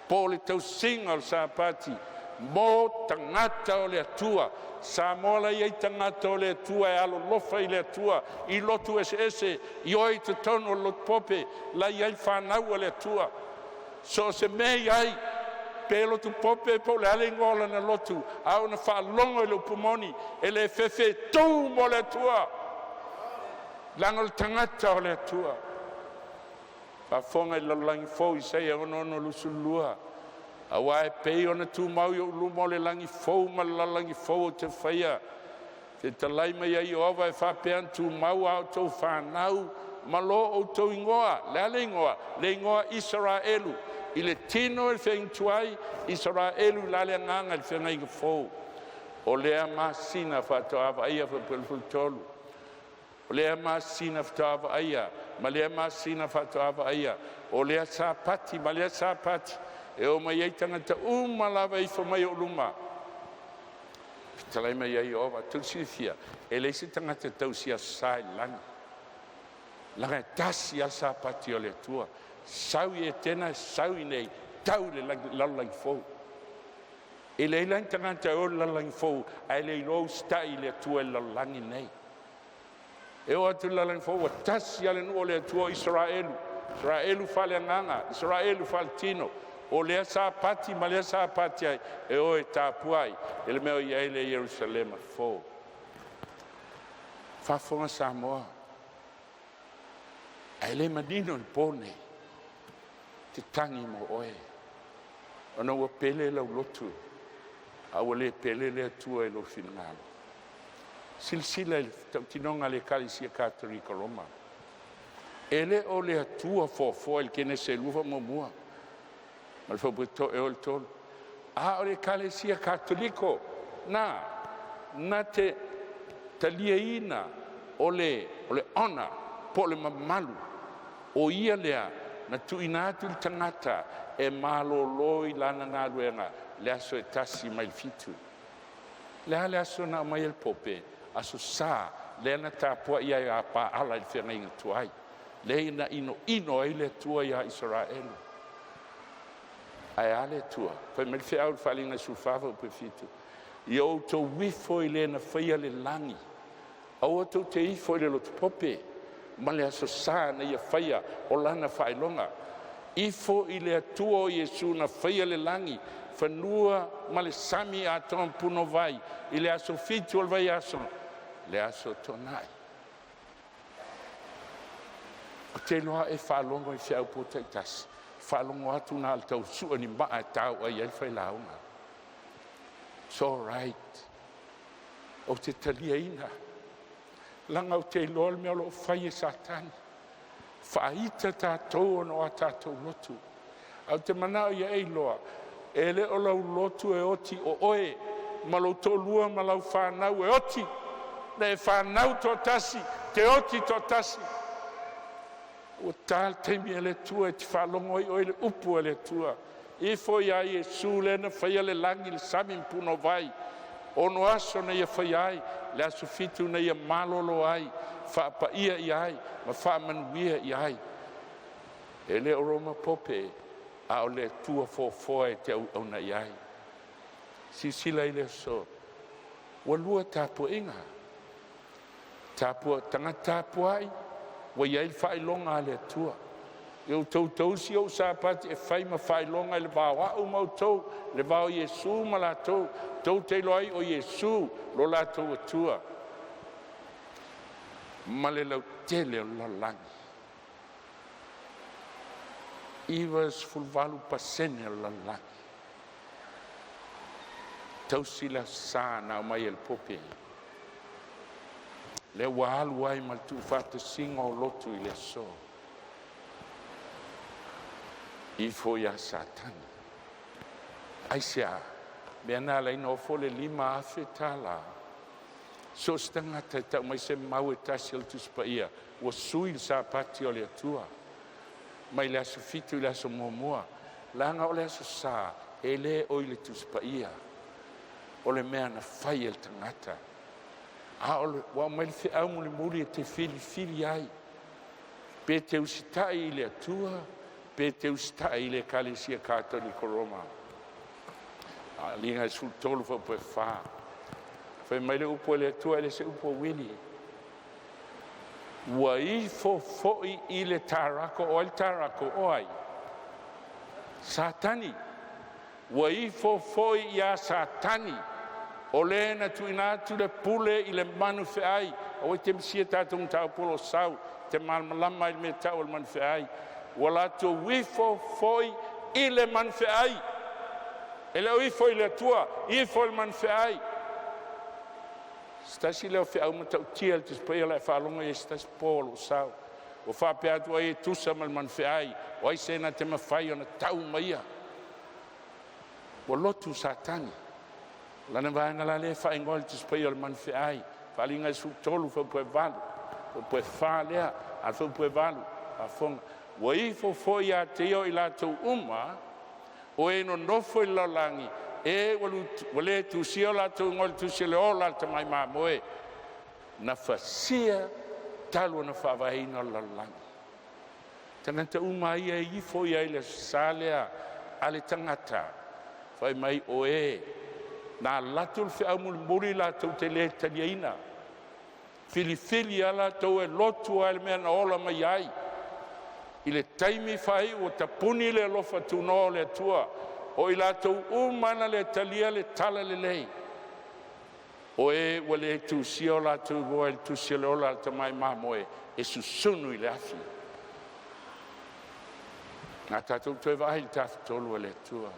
Speaker 2: po o le tausiga o le Sapati mo tagata o le Atua. Samoa la e i ai tagata o le Atua e alolofa i le Atua i lotu eseese, i o i totonu o le lotu Pope la e i ai fanau a le Atua. So o se mea e i ai, pe lotu Pope po o le a le igoa o lana lotu, a oo ina faalogo i le upu moni, e le fefe e tu mo le Atua, leaga o le tagata o le Atua. Faafofoga i le lalolagi fou Isaia 66, aua e pei ona tumau i ou luma o le lagi fou ma le lalolagi fou ou te faia, fetalai mai ai Ieova, e faapea ona tumau a outou fanau ma lo outou igoa. O le a le igoa? Le igoa Isaraelu i le tino i le feagaiga tuai, Isaraelu la le agaga i le feagaiga fou. O lea masina faatoa vaaia le 23, o lea masina faatoa vaaia ma lea masina faatoa vaaia, o lea Sapati ma lea Sapati e omai ai tagata uma lava e ifo mai i ou luma, fetalai mai ai Ieova. Tou te silafia, e leai se tagata e tausi Aso Sa i le lagi, leaga e tasi lava le Sapati o le Atua, sau i Etena sau i inei, tau i le lalolagi fou. E leai la ni tagata e o i le lalolagi fou ae le iloa usitai i le Atua i le lalolagi lenei. E oo atu i le lalolagi fou ua tasi lava le nuu o le Atua o Isaraelu, Isaraelu faaleagaga, Isaraelu faaletino. O lea Sapati ma lea Sapati e o e tapuai i le mea o i ai le Ierusalema fou. Faafofoga Samoa, ae le manino i le po lenei, ou te tagi mo oe, ona ua pele lau lotu a ua le pele le Atua i lou finagalo. Silasila i le tautinoga a le Ekalesia Katoliko Roma, e le o le Atua foafoa i le Kenese 2 faamuamua ma le faaputu e 3, a o le Ekalesia Katoliko na na te taliaina o le honor po o le mamalu o ia lea na tuuina atu i le tagata e malolo i lana galuega le aso e tasi mai le fitu. O le a le aso na aumai ai e le Pope? Aso Sa, lea na tapuai ai a paala i le feagaiga tuai, lea na inoino ai le Atua ia Isaraelu. Ae a le Atua? Fai mai le feau i le Faaaliga 14 fuaiupu 7, “Ia outou ifo i le na faia le lagi, aua tou te ifo i le lotu Pope ma le Aso Sa na ia faia o lana faailoga. Ifo i le Atua o Iesu na faia le lagi, fanua ma le sami atoa ma punouai i le aso 7 o le vaiaso, le aso Toonai.” Ou te iloa a e faalogo i feau taitasi, e faalogo atu na o le tau sue o ni maa e tauai ai le failauga. It's alright, ou te taliaina, leaga ou te iloa le mea o lo o fai e Satani, faaita tatou ona o a tatou lotu. Ae ou te manao ia e iloa, e le o lau lotu e oti, o oe ma lou toalua ma lau fanau e oti. Na e fanau toatasi, e te oti toatasi. Ua ta le taimi a le Atua e te faalogo ai oe i le upu a le Atua. Ifo ia Iesu le na faia le lagi, le sami ma punouai, ono aso na ia faia ai, le aso 7 na ia malolo ai, faapaia ia ai ma faamanuia ia ai. E le o Roma Pope, a o le Atua foafoa e te auauna i ai. Silasila i le aso, ua lua tapuaiga, tapua, tagata tapuai ua i ai le faailoga a le Atua. Ia outou tausi ou Sapati e fai ma faailoga i le va o au ma outou, le va o Iesu ma latou, tou te iloa ai o Iesu lo latou Atua ma le lautele o le lalolagi. 98% o le lalolagi tausi le Aso Sa na aumai e le Pope, lea ua alu ai ma le tuufaatasiga o lotu i le aso. Ifo ia Satani. Aisea? Mea na ala ai ona ofo le $5,000 so o se tagata e tau mai se mau e tasi o le Tusi Paia ua sui le Sapati o le Atua mai le aso 7 i le aso 1, leaga o le Aso Sa e le o i le Tusi Paia. O le mea na fai e le tagata. A o le, ua aumai le feau mulimuli e te filifili ai, pe te usitai i le Atua, pe te usitai i le Ekalesia Katoliko Roma. Faaaliga e 13 faafuapue e 4. Fai mai le upu a le Atua e le o se upu a Uili. Ua ifo foi i le tarako, o ai le tarako? O ai? Satani. Ua ifo foi ia Satani, o le na tuuina atu le pule i le manu feai. Aua e te misia tatou mataupu o lo o sau, e te malamalama lava i le mea e tau o le manu feai. Ua latou ifo foi i le manu feai, e le o ifo i le Atua, ifo i le manu feai. Se tasi lea o feau matautia le Tusi Paia o le a e faalogo i ai i se tasi po o lou sau. Ua faapea atu ai e tusa ma le manu feai, o ai se na te mafai ona tau ma ia? Ua lotu Satani. O lana vaega la lea e faaigoa e le Tusi Paia o le manu feai. Faaaliga e 13 faafuapue e 8, faafuapue e 4 lea, a o le faafuapue e 8, faafofoga. Ua ifo foi ia te ia o i latou uma o e nonofo i le lalolagi, e ua le tusia o latou igoa i le tusi o le ola a le Tamai Mamoe na fasia talu ona faavaeina le lalolagi. Tagata uma ia e ifo i ai i le Aso Sa lea a le tagata, fai mai o e na alu atu le feau mulimuli latou te le taliaina, filifili lava latou e lotu lava i le mea na ola mai ai. I le taimi faaiu ua tapuni le alofa tunoa o le Atua, o i latou uma na le talia le talalelei, o e ua le tusia o latou igoa i le tusi o le ola a le Tamai Mamoe e susunu i le afi. A tatou toe vaai i le Tafatolu o le Atua,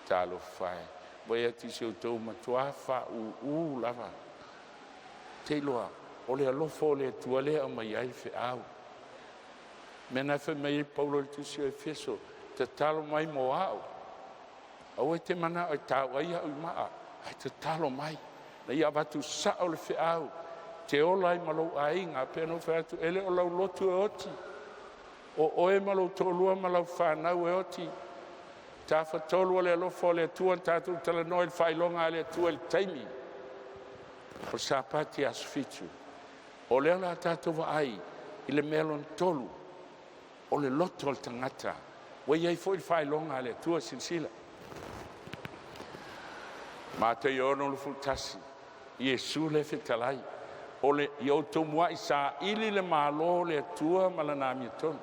Speaker 2: talofa e, vaai atu i si outou matua faaūū lava. Ou te iloa o le alofa o le Atua lea e aumai ai le feau. O le mea lena e fai mai ai Paulo i le tusi o Efeso, tatalo mai mo au, aua e te manao e tau ai au i maa, ae tatalo mai ina ia avatu sao le feau e te ola ai ma lou aiga. E pei ona ou fai atu, e le o lau lotu e oti, o oe ma lou toalua ma lau fanau e oti. Tafatolu o le alofa o le Atua na tatou talanoa i le faailoga a le Atua i le taimi o le Sapati aso 7. O lea o le a tatou vaai i le mea lona tolu, o le loto o le tagata. Ua i ai foi le faailoga a le Atua, silasila. Matai'a 6:21, Iesu lea e fetalai, o le, ia outou muai saili le Malo o le Atua ma Lana amiotonu.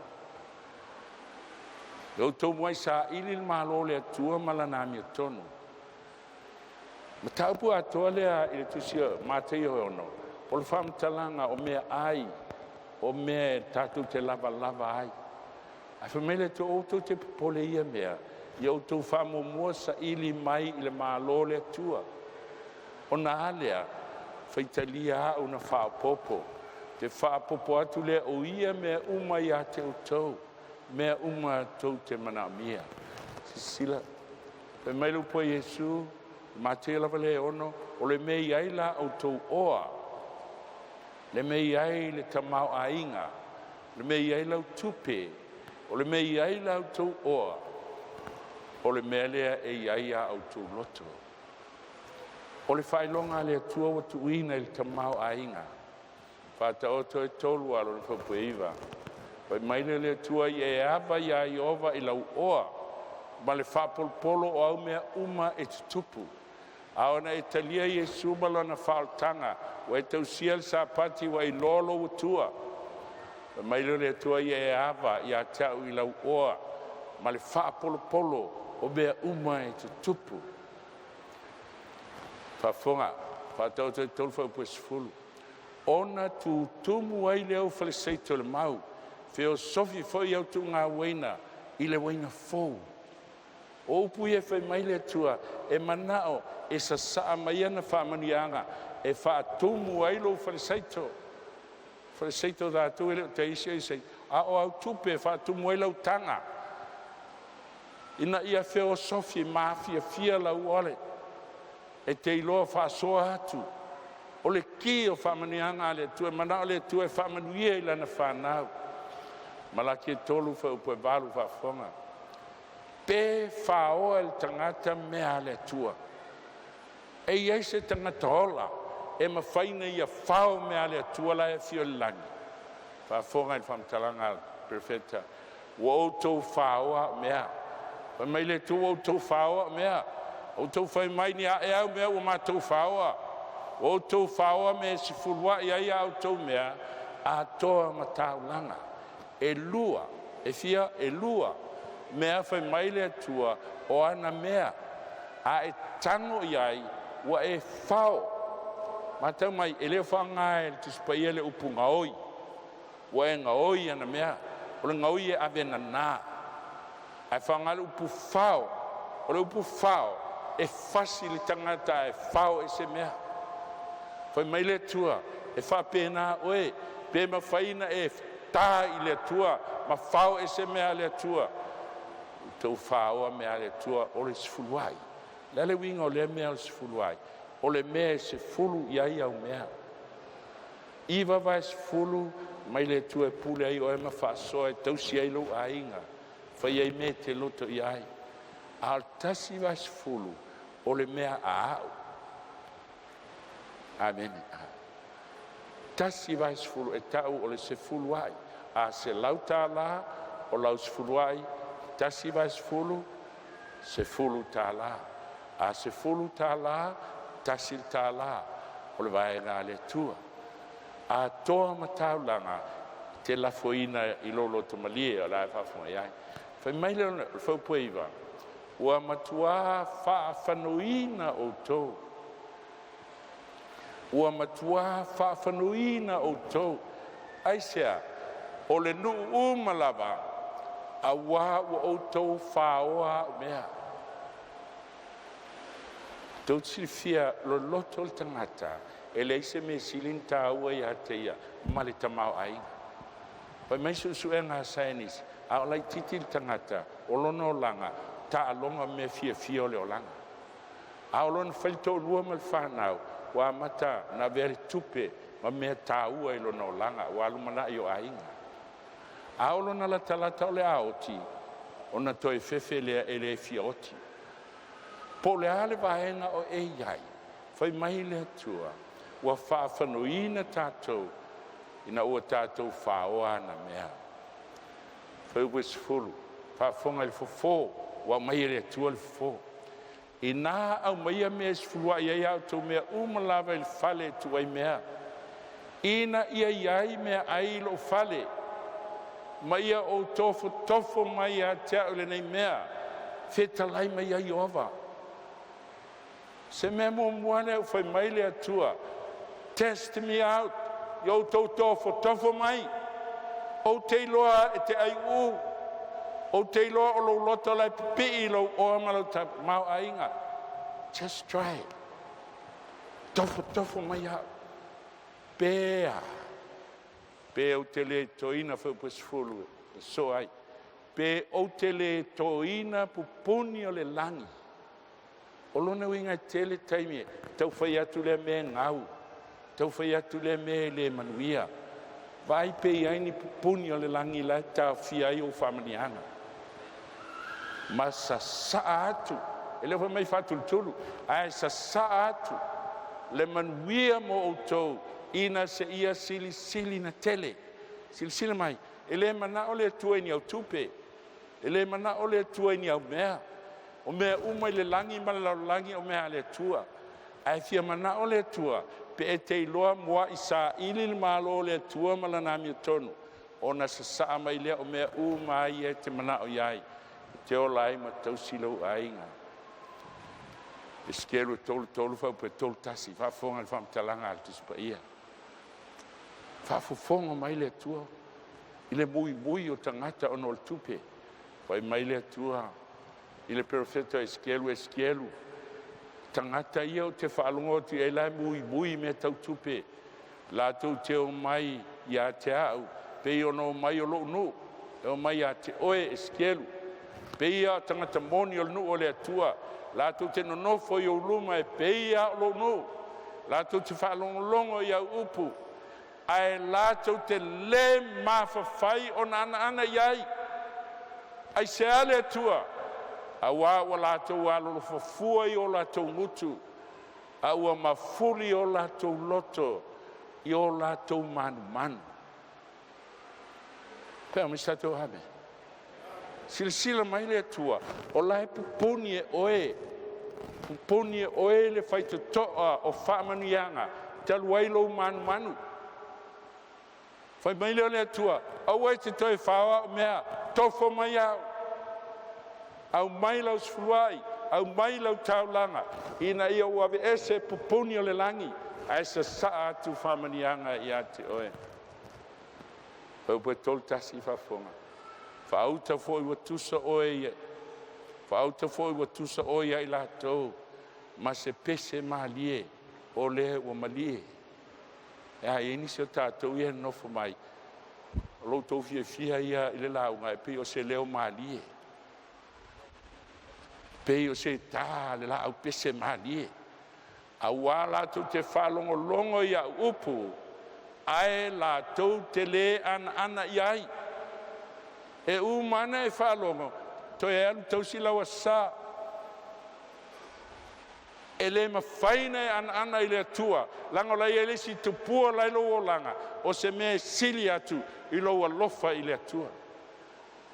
Speaker 2: Ia outou muai saili le Malo o le Atua ma Lana amiotonu. Mataupu atoa lea i le tusi o Mataio e 6, o le faamatalaga o meaai, o mea e tatou te lavalava ai. Ae fai mai le Atua, aua tou te popole i ia mea, ia outou faamuamua saili mai i le Malo o le Atua. Ona a lea? Faitalia au na faaopoopo, te faaopoopo atu lea o ia mea uma ia te outou, mea uma tou te manaomia. Silasila, fai mai le upu a Iesu, Mataia lava lea e 6, o le mea e i ai la outou oa, le mea e i ai le tamaoaiga, le mea e i ai lau tupe, o le mea e i ai la outou oa, o le mea lea e i ai a outou loto. O le faailoga a le Atua ua tuuina i le tamaoaiga. Faataoto e 3 alo 9. Fai mai lea o le Atua, ia e ava iā Ieova i lau oa ma le faapolopolo o au mea uma e tutupu. A ona e talia Iesu ma Lona faaolataga, ua e tausia le Sapati ua e iloa lou Atua. Fai mai lea o le Atua, ia e ava ia te a'u i lau oa ma le faapolopolo o mea uma e tutupu. Faafofoga, Faataoto e 3 fuaiupu e 10, ona tutumu ai lea o faleseito i le mau, feosofi foi au tuugauaina i le uaina fou. O upu ia e fai mai le Atua e manao e sasaa mai ana faamanuiaga e faatumu ai lou falesaito. Faleseito o tatou e le o taisi ai se a o au tupe e faatumu ai lau taga ina ia feosofi mafiafia lau ole e te iloa faasoa atu. O le ki o faamanuiaga a le Atua, e manao le Atua e faamanuia i lana fanau. Malaki e 3 fuaiupu e 8, faafofoga. Pe faoa e le tagata mea a le Atua. E i ai se tagata ola e mafai ona ia fao mea a le Atua la e afio i le lagi? Faafofoga i le faamatalaga a le Perofeta, ua outou faoa au mea. Fai mai le Atua, ua outou faoa au mea. Outou fai mai, ni a ea au mea ua matou faoa? Ua outou faoa mea e sefuluai ai a outou mea atoa ma taulaga. E lua, e fia? E lua mea fai mai le Atua o ana mea, a e tago i ai ua e fao. Matau mai, e le o faaaoga e le Tusi Paia le upu gaoi, ua e gaoi ana mea. O le gaoi e ave e nana, ae faaaoga le upu fao. O le upu fao, e fasi le tagata ae fao ese mea. Fai mai le Atua, e faapena oe, pe mafai ona e ta i le Atua ma fao ese mea a le Atua. Ua outou faoa mea a le Atua, o le sefuluai. O le a le uiga o lea mea o le sefuluai? O le mea e sefulu i ai au mea. 90 mai le Atua e pule ai oe ma faasoa e tausi ai lou aiga, fai ai mea e te loto i ai. A o le 1/10 o le mea a au. Amene. 1/10 e tau o le sefuluai. A $100 o lau sefuluai, 1/10, $10. A $10, $1 o le vaega a le Atua. Atoa ma taulaga e te lafoina i lou loto malie o la e faafofoga i ai. Fai mai le faupu e 9, ua matua faafanauina outou, ua matua faafanauina outou. Aisea? O le nuu uma lava, auā ua outou faoa au mea. Tou te silafia, o le loto o le tagata e leai se mea e sili ona taua ia te ia ma le tamaoaiga. Fai mai suesuega a saienisi, a o laitiiti le tagata, o lona olaga, taaloga ma mea fiafia o le olaga. A oo loa ina fai le toalua ma le fanau, ua amata ona avea le tupe ma mea taua i lona olaga aua lumanai o aiga. A oo loa ina latalata o le a oti, ona toe fefe lea e le fia oti. Po o le a le vaega o e i ai, fai mai le Atua, ua faafanauina tatou ina ua tatou faoa ana mea. Fuaiupu 10, faafofoga i le fofo ua aumai e le Atua le fofo. Ina aumaia mea e sefuluai ai a outou mea uma lava i le fale e tuu ai mea, ina ia i ai meaai i lou fale, ma ia ou tofotofo mai ia te au i lenei mea, fetalai mai ai Ieova. Se mea muamua lea ua fai mai le Atua, test me out, ia outou tofotofo mai. Ou te iloa e te aiuu, ou te iloa o lou loto la e pipii i lou oa ma lou tamaoaiga. Just try it. Tofotofo mai au. Pe a, pe ou te le toina fuaiupu 10 e sosoo ai. Pe ou te le toina pupuni o le lagi. O lona uiga e tele taimi e tau fai atu lea mea e gau, tau fai atu lea mea e le manuia. Vaai pe i ai ni pupuni o le lagi la e taofia ai ou faamanuiaga. Ma sasaa atu, e le o fai mai faatulutulu, ae sasaa atu le manuia mo outou ina seia silisili ina tele. Silasila mai, e le manao le Atua i ni au tupe, e le manao le Atua i ni au mea. O mea uma i le lagi ma le lalolagi o mea a le Atua. Ae fia manao le Atua pe e te iloa muai saili le Malo o le Atua ma lana amiotonu, ona sasaa mai lea o mea uma ia e te manao i ai, e te ola ai ma tausi lou aiga. Esekielu 33 fuaiupu 31, faafofoga i le faamatalaga a le Tusi Paia. Faafofoga mai le Atua i le muimui o tagata ona o le tupe. Fai mai le Atua i le perofeta o Esekielu, Esekielu, tagata ia ou te faalogo atu i ai la e muimui i mea tau tupe, latou te omai ia te au, pei ona omai o lou nuu, e omai ia te oe Esekielu, pei lava o tagata moni o le nuu o le Atua, latou te nonofo i ou luma e pei lava o lou nuu, latou te faalogologo i au upu, ae latou te le mafafai ona anaana i ai. Aisea le Atua? Auā ua latou alolofa fua i o latou gutu. A ua mafuli o latou loto i o latou manumanu. Pe o se tatou ave. Silasila mai le Atua, o la e pupuni e oe, pupuni e oe le faitotoa o faamanuiaga talu ai lou manumanu. Fai mai lea o le Atua, aua e te toe faoa au mea, tofo mai au, aumai lau sefuluai, aumai lau taulaga, ina ia ou aveese pupuni o le lagi, ae sasaa atu faamanuiaga ia te oe. Fuaiupu 31, faafofoga. Faauta foi ua tusa oe faauta foi ua tusa oe ia i latou ma se pese malie o lea ua malie. E a, e i ai nisi o tatou ia e nonofo mai, o lo outou fiafia ia i le lauga e pei o se leo malie, pei o se ta a le laau pese malie, aua latou te faalogologo i au upu, ae latou te le anaana i ai. E uma ane e faalogo, toe alu tausi lau Aso Sa. E le mafai ona e anoano i le Atua, leaga o la e i ai le isi tupua la e i lou olaga, o se mea e sili atu i lou alofa i le Atua.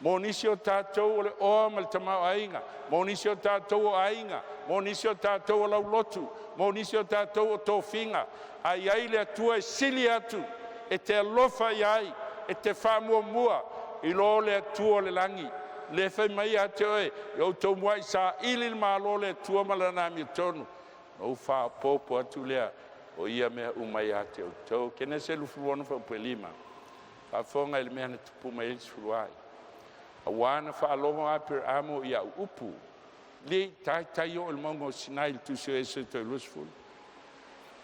Speaker 2: Mo nisi o tatou o le oa ma le tamaoaiga, mo nisi o tatou o aiga, mo nisi o tatou o laulotu, mo nisi o tatou o tofiga, ae i ai le Atua e sili atu e te alofa i ai, e te faamuamua i lo le Atua o le lagi, lea e fai mai ia te oe, “Ia outou muai saili le Malo o le Atua ma Lana amiotonu, ona ou faaopoopo atu lea o ia mea uma ia te outou.” Kenese 26 fuaiupu 5. Faafofoga i le mea na tupu mai ai le sefuluai. Aua na faalogo Aperamo i au upu, le i taitai oo i le mauga o Sinai i le tusi o Eseto 20,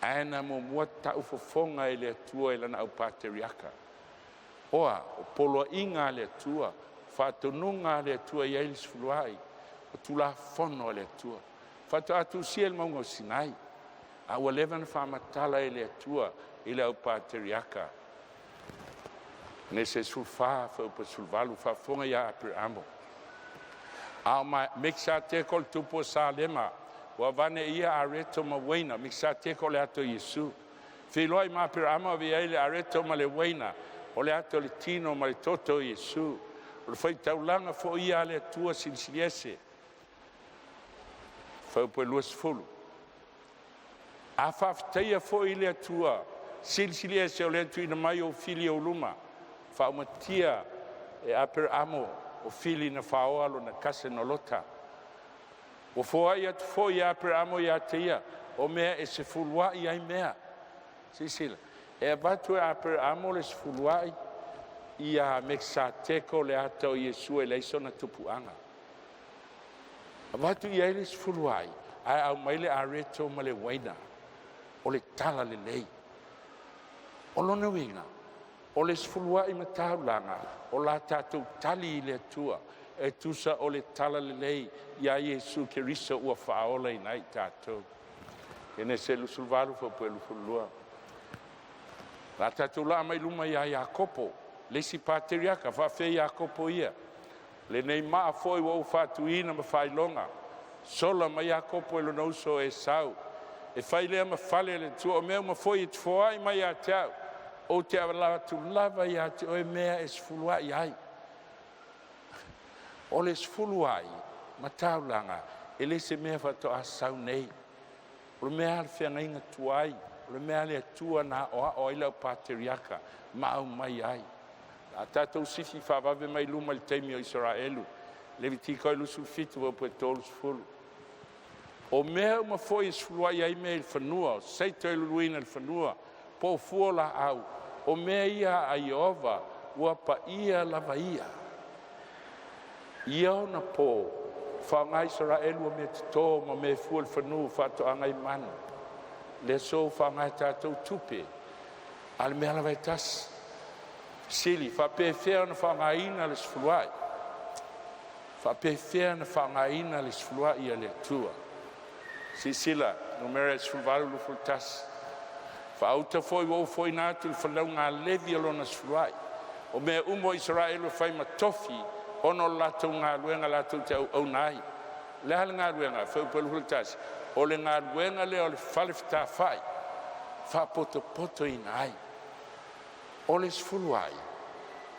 Speaker 2: ae na muamua tau fofoga e le Atua i lana au pakteriaka. O a? O poloaiga a le Atua, faatonuga a le Atua e i ai le sefuluai, o Tulafono a le Atua. Faatoa tusia i le mauga o Sinai, a ua leva ona faamatala e le Atua i le au pakteriaka. Kenese 14 fuaiupu 18, faafofoga ia Aperamo. A o Mekisateko o le tupu o Salema, ua aveane e ia areto ma uaina. Mekisateko o le ata o Iesu. Feiloai ma Aperamo ave i ai le areto ma le uaina, o le ata o le tino ma le toto o Iesu. O le faitaulaga foi ia a le Atua Silisili Ese. Fuaiupu 20. A faafetaia foi le Atua Silisili Ese o lea na tuuina mai ou fili i ou luma, faaumatia e Aperamo o fili na faoa lona kasena o Lota. Ua foai atu foi e Aperamo ia te ia o mea e sefuluai ai mea. Silasila, e avatu e Aperamo le sefuluai ia Mekisateko le ata o Iesu e leai sona tupuaga. Avatu i ai le sefuluai ae aumai le areto ma le uaina o le talalelei. O lona uiga, o le sefuluai ma taulaga, o la tatou tali i le Atua e tusa o le talalelei ia Iesu Keriso ua faaolaina ai tatou. Kenese 28 fuaiupu 22. O le a tatou laa mai luma ia Iakopo, le isi pateriaka, faafefea Iakopo ia? Lenei maa foi ua ou faatuina ma faailoga, sola mai Iakopo i lona uso o Esau, e fai lea ma fale o le Atua. O mea uma foi e te foai mai ia te au, ou te atu lava ia te oe mea e sefuluai ai. O le sefuluai ma taulaga e le se mea faatoa sau nei. O le mea a le feagaiga tuai, o le mea a le Atua na aoao ai le au pateriaka ma aumai ai. A tatou sifi faavave mai luma i le taimi o Isaraelu, Levitiko 27 fuaiupu 30. O mea uma foi e sefuluai ai mea i le fanua, o seito e luluina i le fanua, po o fua o laau, o mea ia a Ieova, ua paia lava ia. I ia onapo, faaaoga e Isaraelu o meatoto ma mea e fua i le fanua, faatoaga ai manu. Le aso ua faaaoga e tatou tupe, a o le mea lava e tasi. Fesili: Faapefea ona faaaogaina le sefuluai? Faapefea ona faaaogaina le sefuluai a le Atua? Silasila Numera 18, 21. Faauta foi ua ou foaiina atu i le fanauga a Levi lona sefuluai, o mea uma o Isaraelu e fai ma tofi ona o le latou galuega latou te auauna ai. Le a le galuega? Fuaiupu 21, o le galuega lea o le fale fetafa'i, faapotopotoina ai. O le sefuluai,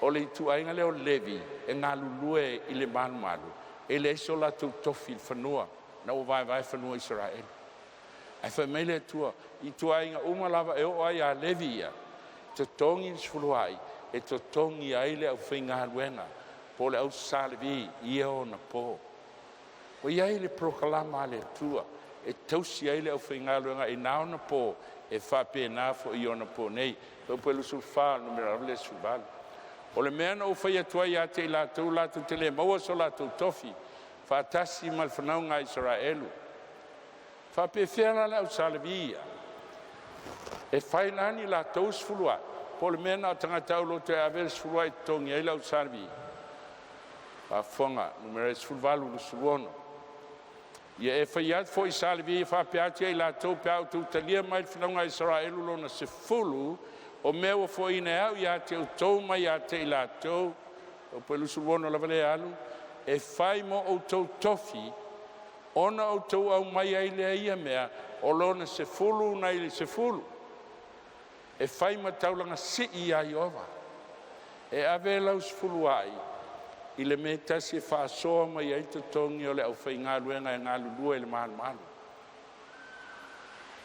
Speaker 2: o le ituaiga lea o Levi e galulue i le malumalu, e leai so latou tofi i le fanua ina ua vaevae fanua o Isaraelu. Ae fai mai le Atua i ituaiga uma lava e oo lava ia Levi ia, totogi le sefuluai e totogi ai le aufaigaluega po o le au sa Levi i ia ona po. Ua i ai le polokalama a le Atua e tausi ai le aufaigaluega i na ona po, e faapena foi i ona po nei. Fuaiupu 24 o le numera lava lea e 18. O le mea na ou fai atu ai ia te i latou latou te le maua so latou tofi faatasi ma le fanauga a Isaraelu, faapefea la le au sa Levi ia? E fai la ni latou sefuluai, po o le mea na o tagata aulotu e ave le sefuluai e totogi ai le au sa Levi? Faafofoga numera 18, 26. Ia e fai atu foi i Sa Levi faapea atu ia i latou, ‘Pe a outou talia mai le fanauga a Isaraelu lona sefulu o mea ua foaiina e au ia te outou mai ia te i latou, 26 lava lea e alu, e fai mo outou tofi, ona outou aumaia ai lea ia mea o lona sefulu nai le sefulu, e fai ma taulaga sii ia Ieova. E ave lau sefuluai i le mea e tasi e faasoa mai ai totogi o le aufaigaluega e galulue i le malumalu.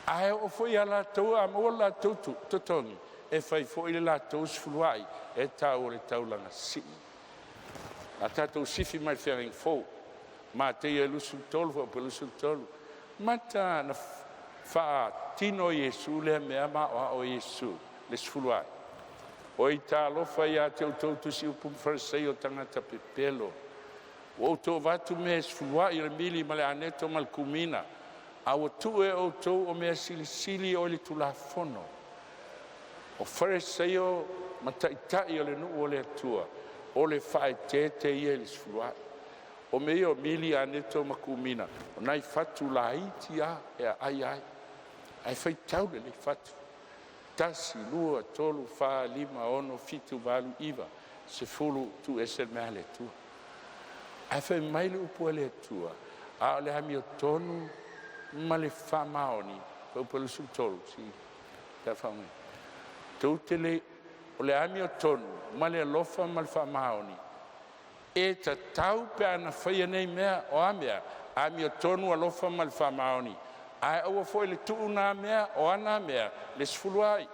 Speaker 2: Ae oo foi ia latou a maua lo latou totogi, e fai foi le latou sefuluai e tau o le taulaga sii. A tatou sifi mai i le Feagaiga Fou, Mateia 23 fuaiupu 23, mata na faatino e Iesu lea mea ma aoao e Iesu le sefuluai. Oi talofa ia te outou tusiupu ma Farisai o tagata pepelo! Ua outou avatu mea e sefuluai o le mili ma le aneto ma le kumina, a ua tuu e outou o mea silisili i le tulafono. O Fariseio ma taitai o le nuu o le Atua, o le faaeteete ia i le sefuluai. O mea ia o mili, aneto ma kumina, o nai fatu laiti a e aai ai, ae faitau lelei fatu: 1, 2, 3, 4, 5, 6, 7, 8, 9, 10, tuu ese le mea a le Atua. Ae fai mai le upu a le Atua, a o le amiotonu ma le faamaoni, fuaiupu 23, tou te le o le amiotonu ma le alofa ma le faamaoni e tatau pe ana faia nei mea. O a mea? Amiotonu, alofa ma le faamaoni, ae aua foi le tuu na mea. O a na mea? Le sefuluai.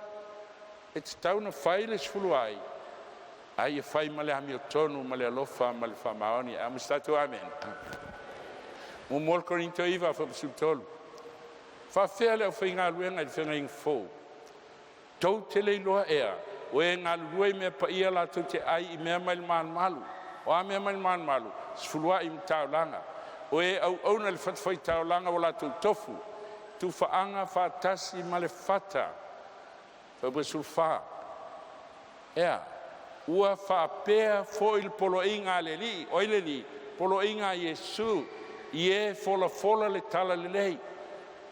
Speaker 2: E tatau ona fai le sefuluai, a ia fai ma le amiotonu ma le alofa ma le faamaoni. A mo se tatou amene. 1 Korinito 9:13. Faafefea le aufaigaluega i le feagaiga fou? Tou te le iloa ea, o e galulue i mea paia latou te ai i mea mai le malumalu? O a mea mai le malumalu? Sefuluai ma taulaga. O e auauna i le fatafaitaulaga ua latou tofu, tufaga faatasi ma le fata. 14. Ea, ua faapea foi le poloaiga a le Alii. O ai le Alii? Poloaiga a Iesu i e folafola le talalelei.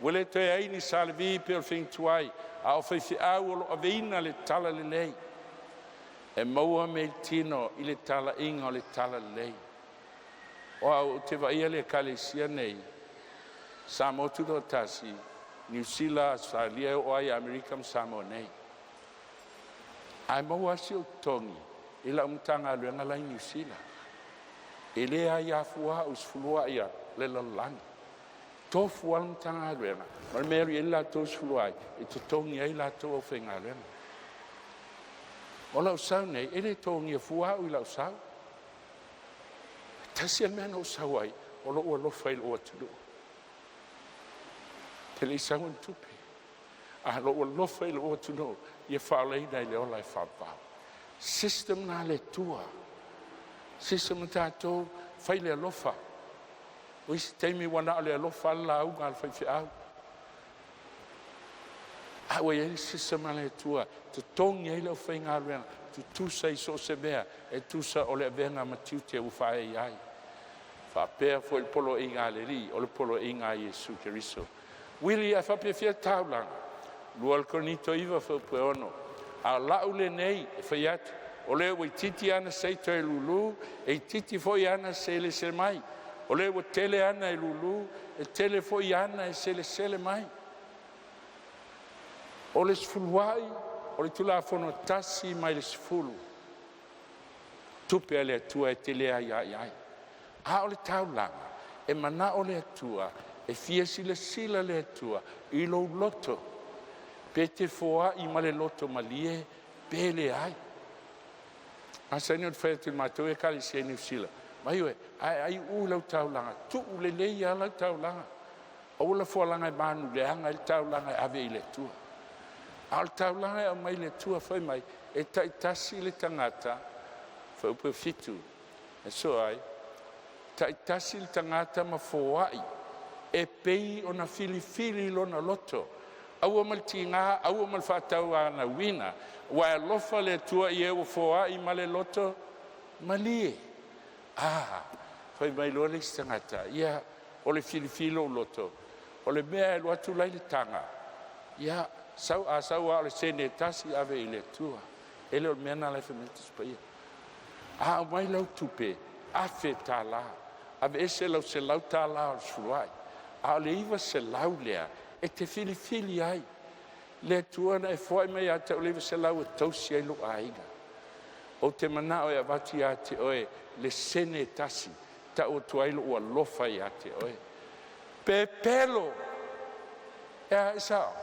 Speaker 2: Ua le toe i ai ni sa Levi pei o le faiga tuai, a o faifeau o lo o aveina le talalelei. E maua mea i le tino i le talaiga o le talalelei. O au ou te vaaia le ekalesia nei, Samoa tutoatasi, Niu Sila, Ausetalia e oo lava ia Amerika ma Samoa nei. Ae maua lava si ou totogi i lau Matagaluega la e i Niu Sila. E le aia fua au i sefuluai a le lalolagi. E tofu lava le Matagaluega ma le mea e alu i ai le latou sefuluai e totogi ai latou aufaigaluega. O lou sau nei, e le totogia fua au i lau sau. E tasi lava le mea na ou sau ai, o lou alofa i lou atunuu. Ou te le i sau o ni tupe, a o lou alofa i lou atunuu ia faaolaina i le ola e faavavau. System lena a le Atua, system a tatou, fai le alofa. O isi taimi ua na o le alofa lava le lauga a le faifeau, a ua i ai le system a le Atua e totogi ai le aufaigaluega tutusa i so o se mea, e tusa o le avega ma tiute ua faaee i ai. Faapea foi le poloaiga a le Alii, o le poloaiga a Iesu Keriso. Uili, ae faapefea taulaga? 2 Korinito 9:6. A o lau lenei e fai atu, o le ua itiiti ana sei toe lulu, e itiiti foi ana selesele mai. O lea ua tele ana e lulu, e tele foi ana e selesele mai. O le sefuluai o le Tulafono e 1 mai le 10, tupe a le Atua e te le aia ai. A o le taulaga, e manao le Atua e fia silasila le Atua i lou loto, pe te foai ma le loto malie pe leai. E masani ona fai atu i le matou ekalesia i Niu Sila, a e aiuu i lau taulaga, tuu lelei lava lau taulaga, aua le fualaga e manu leaga ai le taulaga e ave i le Atua. A o le taulaga e aumai i le Atua fai mai, e taitasi le tagata, fuaiupu 7, e sosoo ai, taitasi le tagata ma foai e pei ona filifili lona loto, aua ma le tiga, aua ma le faatauanauina, aua e alofa le Atua i e ua foai ma le loto malie. A, fai mai loa le isi tagata, ia, o le filifili o lou loto, o le mea e alu atu la e i le taga, ia, sau, a sau lava o le sene e tasi ave i le Atua. E le o le mea lena la e fai mai ai le Tusi Paia. A aumai lau tupe $1000, aveese lau $100 o le sefuluai, a o le $900 lea e te filifili ai. Le Atua na e foai mai ia te au le $900 e tausi ai lou aiga. Ou te manao e avatu ia te oe le sene e tasi, e tau atu ai lou alofa ia te oe. Pepelo! E a, e sao?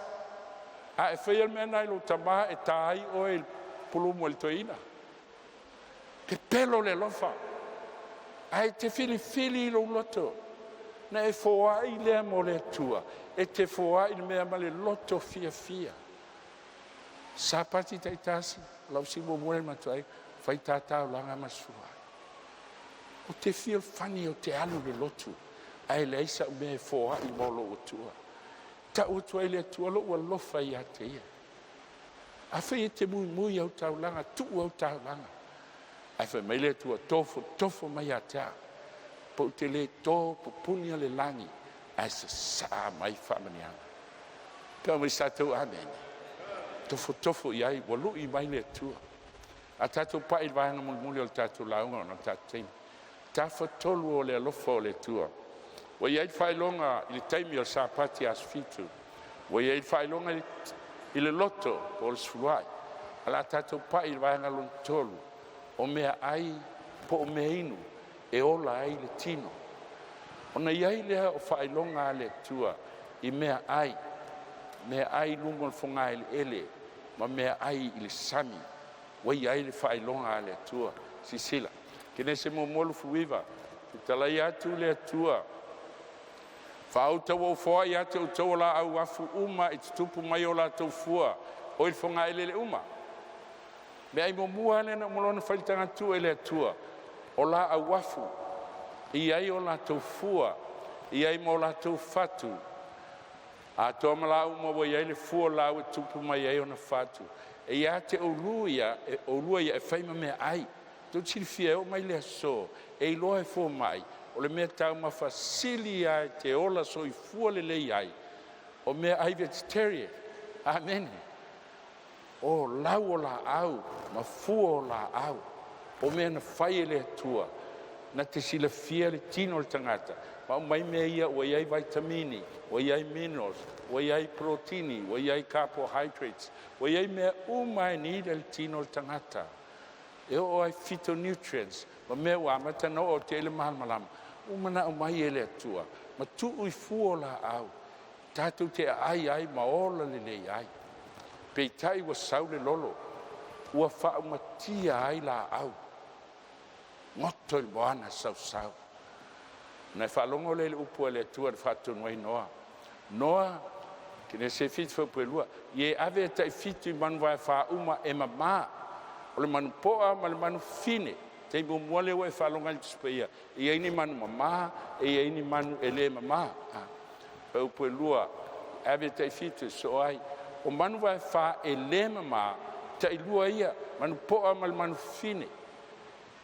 Speaker 2: A e faia le mea lena i lou tama e ta ai oe i le pulumu e le toeaina. Pepelo le alofa, ae te filifili i lou loto na e foai lea mo le Atua, e te foai le mea ma le loto fiafia. Sapati taitasi, o lau fesili muamua lea i le matou aiga, fai ta taulaga ma le sefuluai. Ou te fealofani ou te alu i le lotu ae leai sau mea e foai mo lou Atua. E tau atu ai i le Atua lou alofa ia te Ia. Afai e te muimui i au taulaga, tuu au taulaga, ae fai mai le Atua, tofotofo mai ia te au, pe ou te le to pupuni le lagi ae sasaa mai faamanuiaga. Pe au mai sa outou amene. Tofotofo i ai, ua lui mai le Atua. A tatou pai i le vaega mulimuli o le tatou lauga ona o le tatou taimi, Tafatolu o le alofa o le Atua. Ua i ai le faailoga i le taimi o le Sapati aso 7, ua i ai le faailoga i le loto po o le sefuluai. Ae o le a tatou pai i le vaega lona tolu, o meaai po o meainu e ola ai le tino. Ona i ai lea o faailoga a le Atua i meaai, meaai i luga o le fogaeleele ma meaai i le sami, ua i ai le faailoga a le Atua. Silasila, Kenese 1:29, fetalai atu le Atua, “Faauta ua ou foai ia te outou o laau afu uma e tutupu mai o latou fua oi le fogaeleele uma.” Meaai muamua lava lea na uma loa ona fai le tagata tuu e le Atua, o laau afu, e i ai o latou fua, e i ai ma o latou fatu, atoa ma laau uma ua i ai le fua o laau e tutupu mai ai ona fatu, e ia te oulua ia e fai ma meaai. Tou te silafia e oo mai i le aso e iloa e fomai o le meataumafa sili lava e te ola soifua lelei ai o meaai vegetarian. Amene. O lau o laau ma fua o laau, o mea na fai e le Atua na te silafia le tino o le tagata ma aumai mea ia ua i ai vaitamini, ua i ai minerals, ua i ai purotini, ua i ai carbohydrates, ua i ai mea uma e need e le tino o le tagata. E oo lava i phytonutrients ma mea ua amata ona oo atu i ai le malamalama, ua uma ona aumai e le Atua ma tuu i fua o laau tatou te aai ai ma ola lelei ai. Peitai ua sau le lolo ua faaumatia ai laau, goto i le moana sausau. Ona e faalogo lea i le upu a le Atua na faatonu ai Noa, Noa, Kenese 7 fuaiupu 2, “Ia e ave e tai-fitu i manu vaefa uma e mama, o le manupoa ma le manufafine.” Taimi muamua lea ua e faalogo ai i le Tusi Paia e i ai ni manu mama e i ai ni manu e le mama. Fuaiupu 2, ave e tai-fitu e sosoo ai. O manu vaefa e le mama, tailua ia, manupoa ma le manufafine,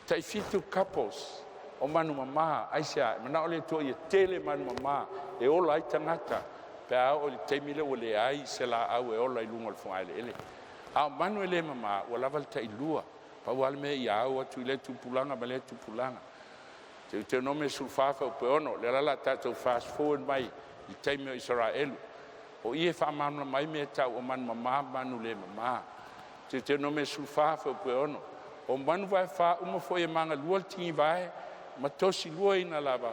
Speaker 2: tai-fitu couples o manu mama. Aisea? E manao le Atua ia tele manu mama e ola ai tagata pe a oo i le taimi lea ua leai se laau e ola i luga o le fogaeleele. A o manu e le mama ua lava le tailua, pau lava le mea ia au atu i lea tupulaga ma lea tupulaga. Teutonome 14 fuaiupu 6, lea la o le a tatou fast forward mai i le taimi o Isaraelu. O i e faamalamalama ai mea e tau o manu mama ma manu le mama. Teutonome 14 fuaiupu 6: O manu vaefa uma foi e magalua le tigivae ma tosiluaina lava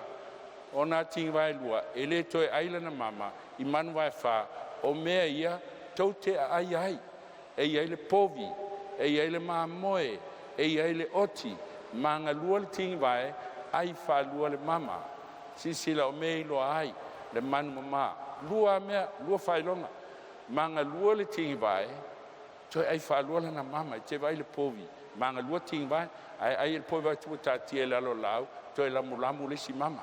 Speaker 2: ona tigivae e lua, e le toe ai lana mama i manu vaefa, o mea ia tou te aai ai. E i ai le povi, e i ai le mamoe, e i ai le oti, magalua le tigivae, ai faalua le mama. Silasila o mea e iloa ai le manu mama, lua a mea, lua faailoga, magalua le tigivae, toe ai faalua lana mama. E te vaai i le povi, magalua tigivae, ae ai e le povi vaai atu ua taatia i lalo o le laau toe lamulamu le isi mama.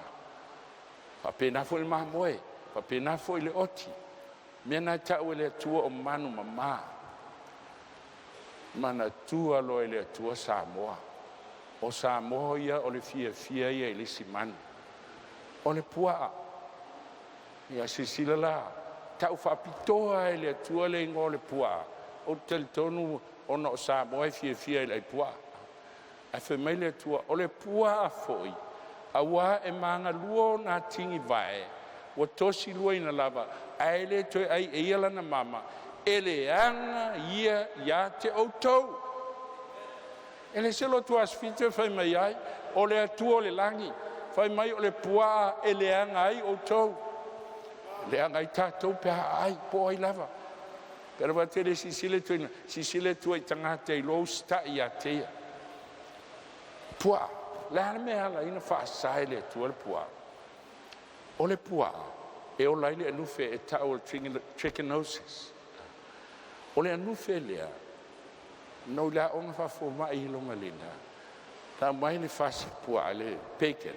Speaker 2: Faapena foi le mamoe, faapena foi le oti. O mea na e tau e le Atua o manu mama. Manatua loa e le Atua Samoa. O Samoa ia o le fiafia ia i le isi manu, o le puaa. Ia silasila la, tau faapitoa lava e le Atua le igoa o le puaa. Ou te talitonu ona o Samoa e fiafia i le ai puaa. Ae fai mai le Atua, o le puaa foi, auā e magalua ona tigivae, ua tosiluaina lava, ae le toe ai e ia lana mama, e leaga ia ia te outou. E le se lotu Aso Fitu e fai mai ai, o le Atua o le lagi, fai mai o le puaa e leaga ai outou, leaga ai tatou pe a aai po o ai lava. Pe a le silasila le toeaina, silasila le Atua i tagata e iloa usitai ia te Ia. Puaa, o le a le mea e ala ai ona faasa e le Atua le puaa? O le puaa e ola ai le anufe e tau o le trichinosis. O le anufe lea, na ou i le aoga faafomai i Lomaldina, na aumai le fasi puaa le bacon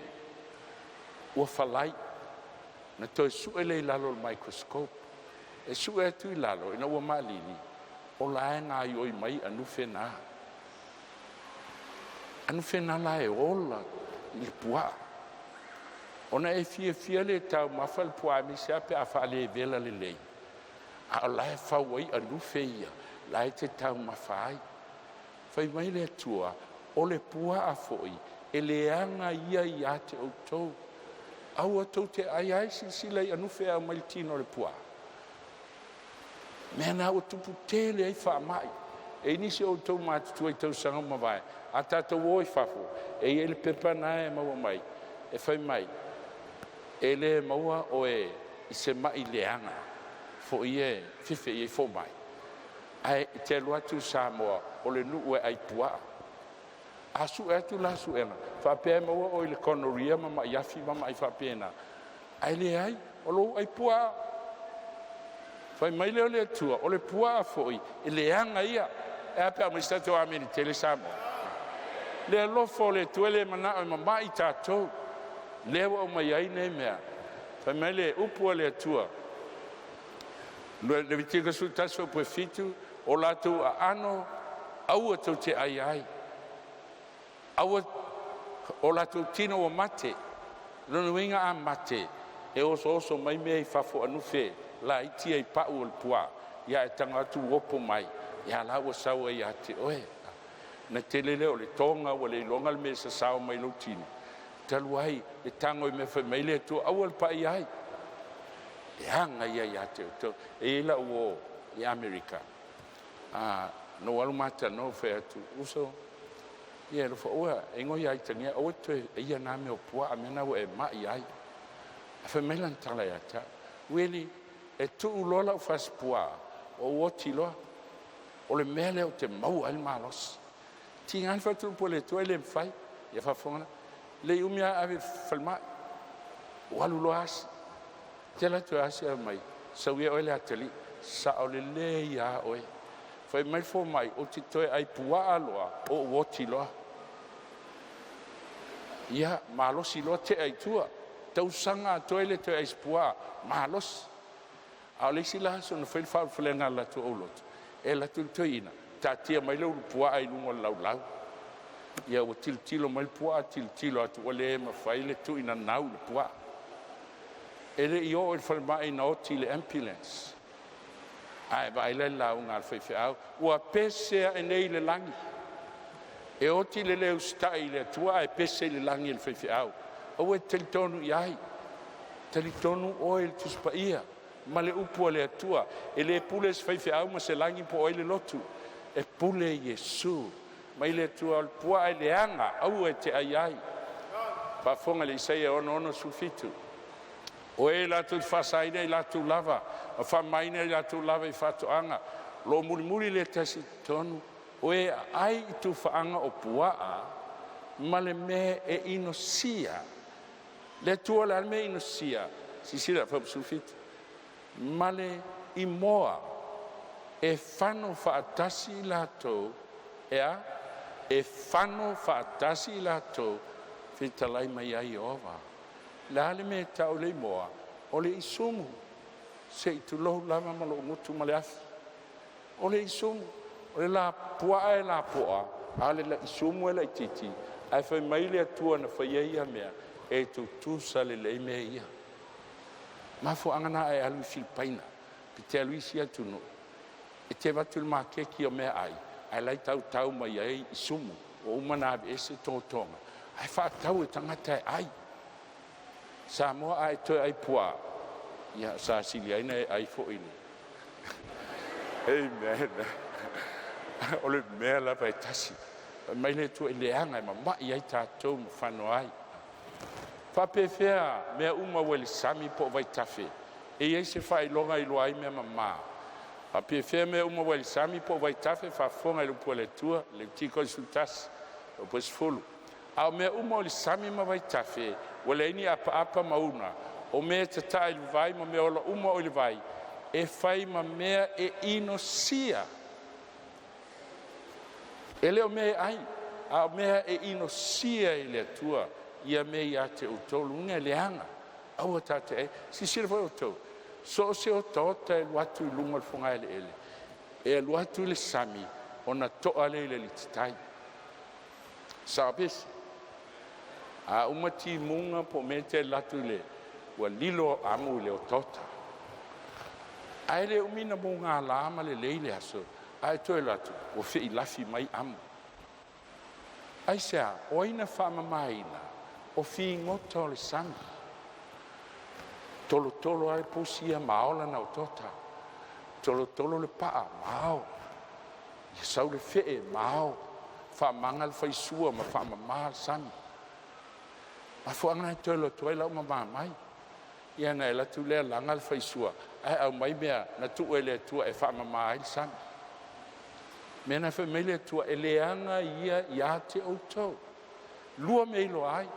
Speaker 2: ua falai. Na toe sue lea i lalo o le microscope, e sue atu i lalo ina ua maalili, o la e gaoioi mai anufe na. Anufe na la e ola i le puaa. Ona e fiafia lea e taumafa le puaa aemaise a pe a faalevela lelei, a o la e fau ai anufe ia la e te taumafa ai. Fai mai le Atua, o le puaa foi e leaga ia ia te outou. Aua tou te ai ai. Silasila i anufe e aumai i le tino o le puaa. Mea na ua tupu tele ai faamai. E i ai nisi o outou matutua i tausaga ua mavae, a tatou o i fafo e i ai le pepa na e maua mai e fai mai e le maua oe i se mai leaga foi e fefe i ai fomai, ae e te alu atu i Samoa o le nuu e ai puaa. A sue atu la suega faapea e maua oe i le gonorrhea ma mai afi ma mai faapena, ae leai, o lou ai puaa. Fai mai lea o le Atua, o le puaa foi e leaga ia. E a pe a aumai se tatou amene tele Samoa? Le alofa o le Atua e le manao e mamai tatou, lea ua aumai ai nei mea. Fai mai le upu a le Atua, Levitiko 11:7, o latou aano aua tou te ai ai, aua o latou tino ua mate. O lona uiga a mate, e osooso mai mea i fafo o anufe laiti ia i pau o le puaa, ia e tago atu opo mai, ia la ua sau ai ia te oe. Ona tele lea o le toga ua le iloga le mea e sasao mai lou tino, talu ai le tago i mea fai mai le Atua aua le pai i ai, leaga ia ia te outou. E i ai lau uo i Amerika, na ou alu ma talanoa ou fai atu, uso, ia e alofa ua e igoa ia Aitagia aua e te toe aia na mea o puaa mea na ua e mai ai. Ae fai mai lana tala ia te au, Ueli, e tuu loa lau fasipuaa ou oti loa. O le mea lea ou te maua ai le malosi. Tiga le fai atu o le upu a le Atua e le mafai. Ia faafofoga la, le umi a ave i le falemai, ua alu loa asi. Ou te alu atu e asi ae fai mai, sau ia oe le atalii, sao lelei a oe. Fai mai le fomai, ou te toe ai puaa loa, ou oti loa. Ia malosi loa tea i tua, tausaga atoa e le toe ai i se puaa, malosi. A o le isi la aso na fai le faaulufalega a le latou aulotu, e alu atu le toeaina taatia mai le ulupuaa i luga o le laulau. Ia ua tilotilo mai le puaa tilotilo atu ua le mafai le tuuinanau i le puaa. E le i oo i le falemai na oti i le ambulance. Ae vaai la i le lauga a le faifeau, ua pese ae nei i le lagi, e oti le le usitai i le Atua ae pese i le lagi e le faifeau. Aua e te talitonu i ai, talitonu oe i le Tusi Paia ma le upu a le Atua. E le pule se faifeau ma se lagi po o ai le lotu, e pule Iesu. Mai le Atua o le puaa e leaga, aua e te ai ai. Faafofoga i le Isaia 66:17. O e latou te faasaina i latou lava ma faamamaina i latou lava i faatoaga, o lo o mulimuli le tasi i totonu, o e aai i tufaaga o puaa ma le mea e inosia. Le Atua o le a le mea e inosia? Silasila fuaiupu 17, ma le imoa e fano faatasi i latou, e a? E fano faatasi i latou, fetalai mai ai Ieova. O le a le mea e tau i le imoa? O le isumu, se i tulou lava ma lou gutu ma le afi. O le isumu, o le lapuaa e lapoa, a o le isumu e laitiiti. Ae fai mai le Atua na faia ia mea, e tutusa lelei mea ia. Mafuaaga lena a e alu i Filipaina pe te alu i isi atunuu, e te avatu i le maketi o meaai ae la e tautau mai ai isumu ua uma ona aveese totoga ae faatau e tagata e ai. Samoa a e toe ai puaa, ia sa sili ai ona e ai foi i le Amen. O le mea lava e tasi. Fai mai le Atua e leaga e mamai ai tatou ma fano ai. Faapefea mea uma ua i le sami po o vaitafe, e i ai se faailoga e iloa ai mea mama? Faapefea mea uma ua i le sami po o vaitafe? Faafofoga i le upu a le Atua, Levitiko 11, 10. A o mea uma o le sami ma vaitafe, ua leai ni apaapa ma una, o mea e tataa i le vai ma mea ola uma o i le vai, e fai ma mea e inosia. E le o mea e ai, a o mea e inosia i le Atua ia mea ia te outou, luga e leaga, aua tatou te aia. Silasila foi outou, so o se otaota e alu atu i luga o le fogaeleele, e alu atu i le sami ona toa lea i le alititai. Sao pese? A uma timuga po o mea e te alu atu i le ua lilo amu i le otaota. Ae le umi ona mugala ma lelei le aso, ae toe alu atu ua feilafi mai amu. Aisea? O ai na faamamaina? O figota o le sami, tolotolo a le pusi ia ma ao lana otaota, tolotolo le paa ma ao, ia sau le fee ma ao, faamaga le faisua ma faamama le sami. Mafuaaga lena e toe alu atu ai la ua mama mai. Ia ona e alu atu lea laga le faisua ae aumai mea na tuu e le Atua e faamama ai le sami. O mea na fai mai le Atua e leaga ia ia te outou. Lua mea e iloa ai,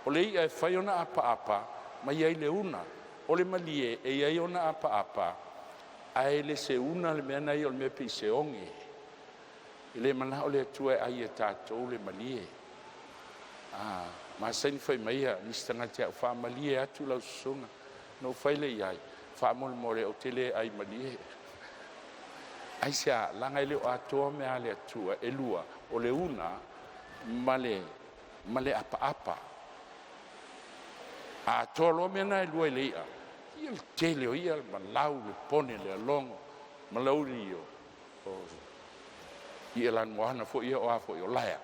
Speaker 2: o le i'a e fai ona apaapa ma i ai le una. O le malie e i ai ona apaapa ae le se una le mea lena e i ai o le mea e pei se oge. E le manao le Atua e ai e tatou le malie. A masani fai mai a nisi tagata ia te a'u, faamalie atu lau susuga. Ona ou fai lea i ai, faamolemole ou te le ai malie. Aisea? Leaga e le o atoa mea a le Atua e lua, o le una ma le apaapa. A atoa loa mea na e lua i le i'a, ia o le tele o i'a, o le malau, o le pone, le alogo, malauli o i'a lanumoana foi ia o a foi o laea,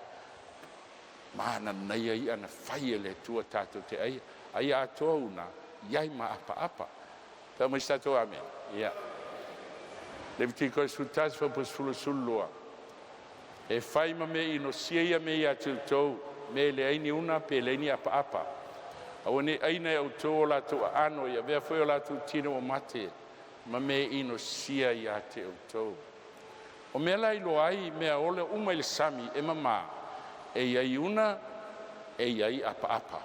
Speaker 2: mananaia i'a na fai e le Atua tatou te aia. A ia atoa una, iai ma apaapa. Tau mai se tatou amene. Ia. Levitiko 11 fuaiupu 12, e fai ma mea inosia ia mea ia te outou, mea e leai ni una pe leai ni apaapa. Aua ne i aina e outou o latou aano, ia avea foi o latou tino ua mate ma mea inosia ia te outou. O mea la e iloa ai mea ola uma i le sami e mama, e i ai una e i ai apaapa.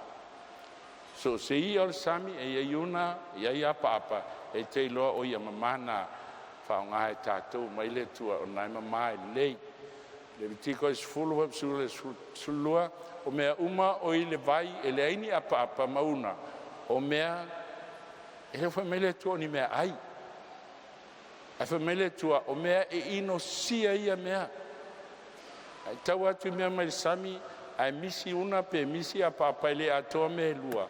Speaker 2: So o se ia o le sami e i ai una, e i ai apaapa, e te iloa o ia mama na faaaoga e tatou mai le Atua o lena e mama e lelei. Levitiko 10 12, o mea uma o i le vai e leai ni apaapa ma una, o mea e le o fai mai le Atua o ni mea ai. Ae fai mai le Atua o mea e inosia ia mea. Ae tau atu i mea mai le sami ae misi una pe misi apaapa e le atoa mea e lua,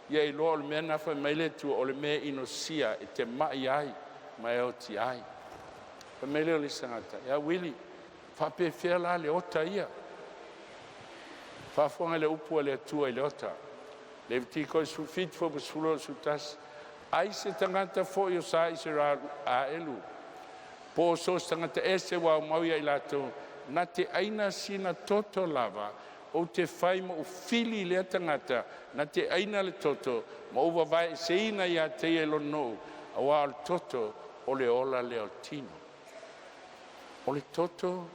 Speaker 2: ia iloa o le mea lena fai mai le Atua o le mea e inosia e te mai ai ma e oti ai. Fai mai lea o le isi tagata, “Ia Uili, faapefea la le ota ia?” Faafofoga i le upu a le Atua i le ota. Levitiko 17, fuaiupu 12, 11. Ai se tagata foi o sa Isaraelu po o so o se tagata ese ua aumau ia i latou, na te aina sina toto lava, ou te fai ma ou fili i lea tagata na te aina le toto, ma ou vavaeeseina ia te ia i lona nuu, auā o le toto o le ola lea o le tino. O le toto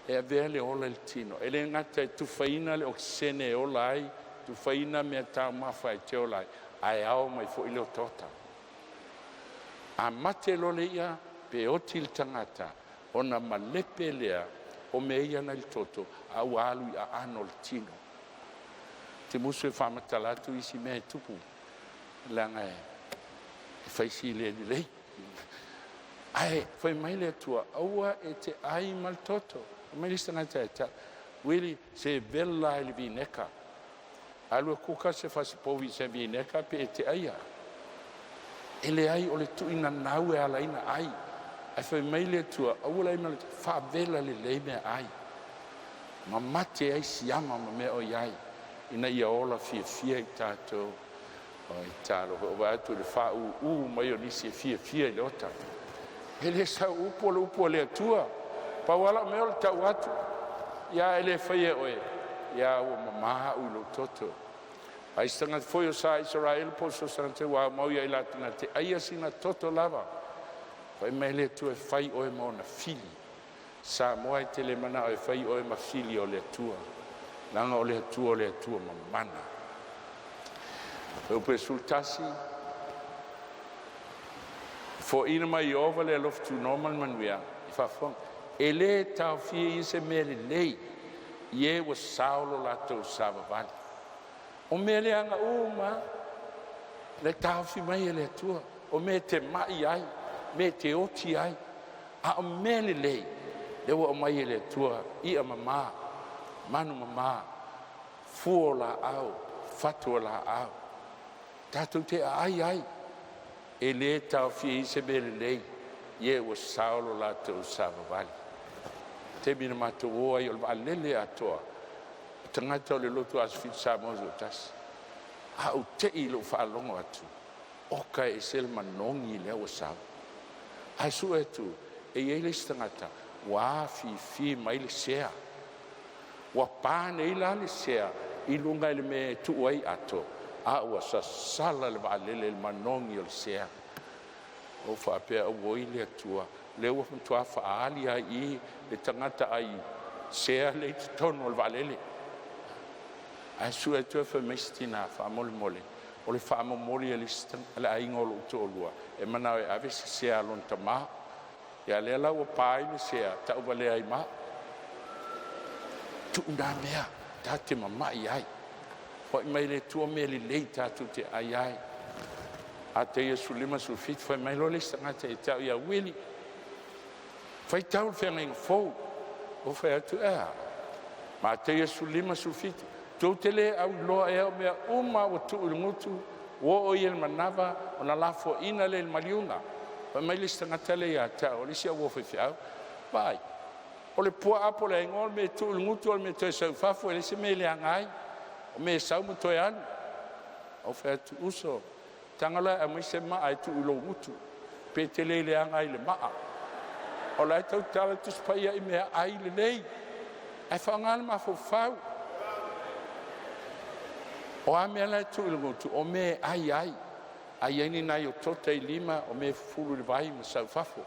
Speaker 2: e avea le ola i le tino, e le gata e tufaina le okesene e ola ai, tufaina mea taumafa e te ola ai, ae ao mai foi le otaota. A mate loa le ia pe oti le tagata, ona malepe lea o mea ia na i le toto a ua alu i aano o le tino. Ou te musu e faamatala atu isi mea e tupu, leaga e fai si le lelei. Ae fai mai le Atua, aua e te ai ma le toto. Fai mai le isi tagata ia te au, Uili, se vela lava i le vineka. Alu e kuka se fasipovi i se vineka pe e te aia. E leai, o le tuuinanau e ala ai ona ai. Ae fai mai le Atua, aua le ai ma le faavela lelei mea ai, ma mate ai siama ma mea o i ai, ina ia ola fiafia i tatou. Oi talofa, ua vaai atu i le faaūū mai o nisi e fiafia i le ota. E le sau upu o le upu a le Atua. Pau lava lau mea o le tau atu, ia a e le faia e oe, ia ua mama au i lou toto. Ai se tagata foi o sa Isaraelu po o so o se tagata ua aumau ia i latou na te aia sina toto lava, fai mai le Atua e fai oe ma ona fili. Samoa e te le manao e fai oe ma fili o le Atua, leaga o le Atua o le Atua mamana. Fuaiupu 11, Foaina mai Ieova le alofa tunoa ma le manuia i faafofoga, e le taofia e ia se mea lelei i e ua sao lo latou savavali. O mea leaga uma lava, o la e taofi mai e le Atua, o mea e te mai ai, mea e te oti ai, a o mea lelei, lea ua aumai e le Atua, i'a mama, manu mama, fua o laau, fatu o laau, tatou te aai ai. E le taofia e ia se mea lelei i e ua sao lo latou savavali. O le taimi na matou o ai o le vaalele atoa, o tagata o le Lotu Aso Fitu Samoa atu, ae ou te i i lou faalogo atu, oka e ese le manogi lea ua sau. Ae sue atu e i ai le isi tagata ua afifi mai le sea, ua pa nei la le sea i luga i le mea e tuu ai ato, a ua sasala le vaalele i le manogi o le sea. Ou faapea, auoi le Atua, o lea ua matua faaali lava i i le tagata ai sea lea e i totonu o le vaalele. Ae sue atu ae fai mai si tina, faamolemole, o le faamomoli a le isi a le aiga o lou toalua e manao e ave se sea a lona tama. Ia lea la ua pa ai le sea, tauvalea ai ma au. Tuu na mea, tatou te mamai ai. Foai mai le Atua mea lelei tatou te ai ai. Ataia 15, 17, fai mai loa le isi tagata ia te au ia Uili, faitau le Feagaiga Fou. Ou fai atu, e a? Mataia 15, 17, tou te le auiloa ea o mea uma a ua tuu i le gutu, ua oo ia i le manava ona lafoaina lea i le maliuga. Fai mai le isi tagata lea ia te au, o le isi au uo faifeau, vaai, o le puaa po o le a igoa o le mea e tuu i le gutu o le mea e toe sau i fafo, e leai se mea e leaga ai, o mea e sau ma toe alu. Ou fai atu, uso, tago la e aumai se maa e tuu i lou gutu, pe te le leaga ai i le maa. O la e tautala le Tusi Paia i meaai lelei, ae faaaoga le mafaufau. O a mea la e tuu i le gutu? O mea e ai ai. A i ai ni nai otaota i lima, o mea e fufulu i le vai ma sau i fafo.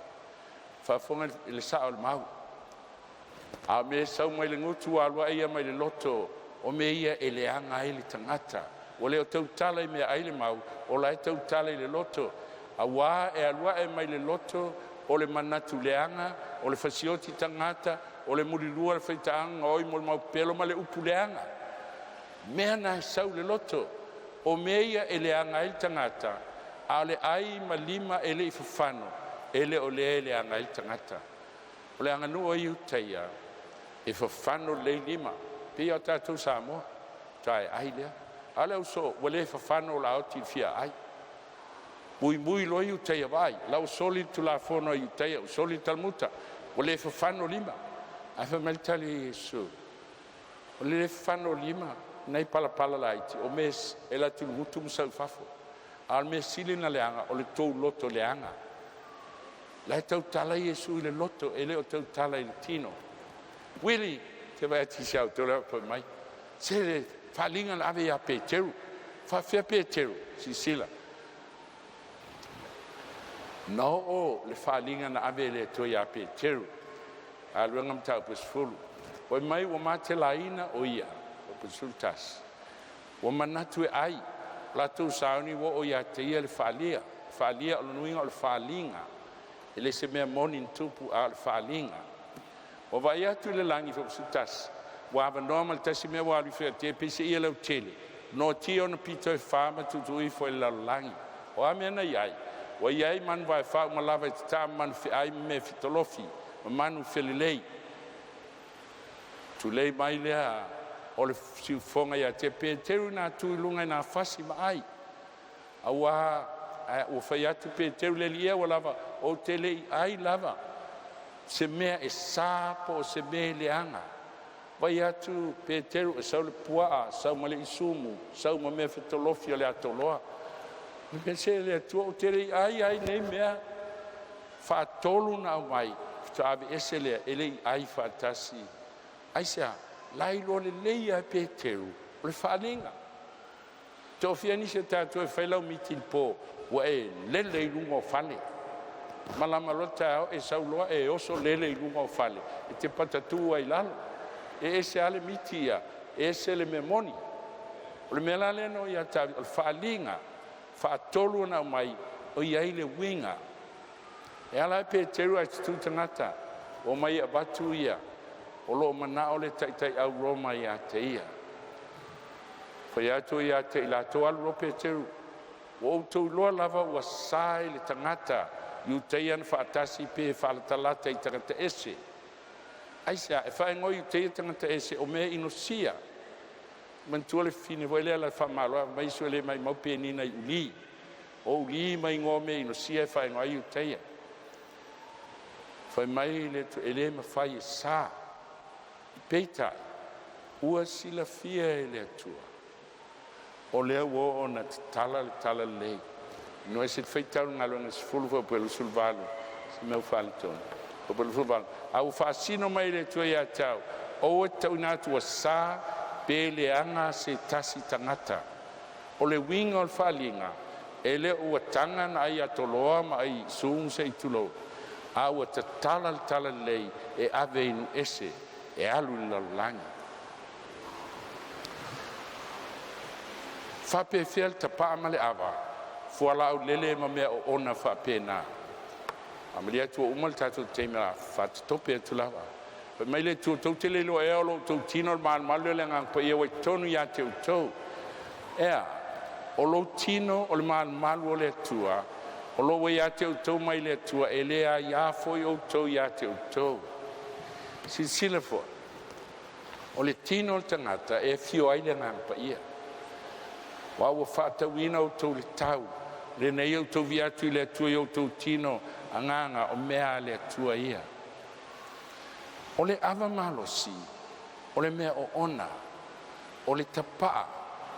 Speaker 2: Faafofoga i le sao o le mau. A o mea e sau mai le gutu ua alu ae ia mai le loto, o mea ia e leaga ai le tagata. Ua le o tautala i meaai le mau, o la e tautala i le loto, auā e alu a'e mai le loto o le manatu leaga, o le fasioti tagata, o le mulilua o le faitaaga, gaoi mo le maupelo ma le upu leaga. Mea na e sau i le loto. O mea ia e leaga ai le tagata, a o le ai ma lima e le i fafano, e le o lea e leaga ai le tagata. O le aganuu a Iutaia, e fafano lelei lima, pei lava o tatou Samoa, faatoa e ai lea. A o le ausoo ua le fafano o le a oti i le fia ai. Muimui loa Iutaia, vaai la ua soli le tulafono a Iutaia, ua soli le Talamuta, ua le fafano lima. Ae fai mai le tali a Iesu, o le le fafano o lima Nai palapala laiti o mea e alu atu i le gutu ma sau i fafo. A o le mea sili ona leaga o le tou loto leaga. La e tautala Iesu i le loto, e le o tautala i le tino. Uili, te vaai atu i si a outou le fai mai. Se le faaaliga na ave ia Peteru. Faafefea Peteru, silasila. Na oo le faaaliga na ave e le Atua ia Peteru, Galuega ma Mataupu e 10. Fai mai ua matelaina o ia, 11, ua manatu e ai, latou sauni ua oo ia te ia le faalia. Faalia o le uiga o le faaliga. E le se mea moni na tupu, a o le faaliga. Ua vaai atu i le lagi 11, ua avanoa ma le tasi mea ua alu ifo ia te ia peiseai lautele, noatia ona pito e fa ma tuutuu ifo i le lalolagi. O a mea na iai? Ua i ai manu vaefa uma lava e tataa ma manu feai ma mea e fetolofi ma manu felelei. Tulei mai lea o le siufofoga ia te Peteru ina tu i luga i nā fasi ma ai. Auā ua fai atu Peteru, “Le Alii e, ua lava, ou te le i ai lava se mea e sa po o se mea e leaga.” Vaai atu Peteru e sau le puaa, sau ma le isumu, sau ma mea fetolofi o le atoloa. Se le Atua ou te le i ai lava i nei mea. Faatolu ona aumai faatoa aveese lea, e le i ai faatasi. Aisea? La e iloa lelei lava e Peteru o le faaaliga. Toafia nisi o tatou e fai lau miti i le po ua e lele i luga o fale, malama loa le taeao e sau loa e oso lele i luga o fale e te patatu ai i lalo. E ese lava le miti ia, ese le mea moni. O le mea la lea na oo ia o le faaaliga faatolu ona aumai o i ai le uiga. E ala Peteru ae tutu tagata omai e avatu ia, o lo o manao le taitaiau Roma ia te ia. Fai atu ia te i latou, alu loa Peteru. Ua outou iloa lava ua sa i le tagata Iutaia ona faatasi pe faalatalata i tagata ese. Aisea? E faaigoa Iutaia tagata ese o mea inosia. Manatua le fafine foi lea na faamalo fai mai Iesu e le maumau penina i uli. O uli ma igoa o meainosia e faaigoa ai Iutaia. Fai mai le Atua e le mafai e sa. Peitai ua silafia e le Atua o lea ua oo ina tatala le talalelei. Se i faitau le Galuega 10 28, se mea ua faaletonu. 28, a ua faasino mai e le Atua ia te au, aua e te tauina atu ua sa pe leaga se tasi tagata. O le uiga o le faaaliga, e le o ua taga ona ai atoloa ma ai isumu se i tulou, a ua tatala le talalelei e ave i nuu ese, e alu i le lalolagi. Faapefea le tapaa ma le ava, fualaau lele ma mea oona faapena. Faamalie atu ua uma le tatou taimi o le a faatotope atu lava. Fai mai le Atua, “Tou te le iloa ea o lo outou tino o le malumalu lea o le Agaga Paia ua i totonu ia te outou? Ea, o lou tino o le malumalu o le Atua o lo o ua ia te outou mai le Atua, e le aia foi outou ia te outou.” Silasila foi, o le tino o le tagata e afio ai le Agaga Paia. Aua ua faaitauina outou i le tau, ina ia outou viia atu ai le Atua i o outou tino agaga, o mea a le Atua ia. O le ava malosi o le mea oona, o le tapaa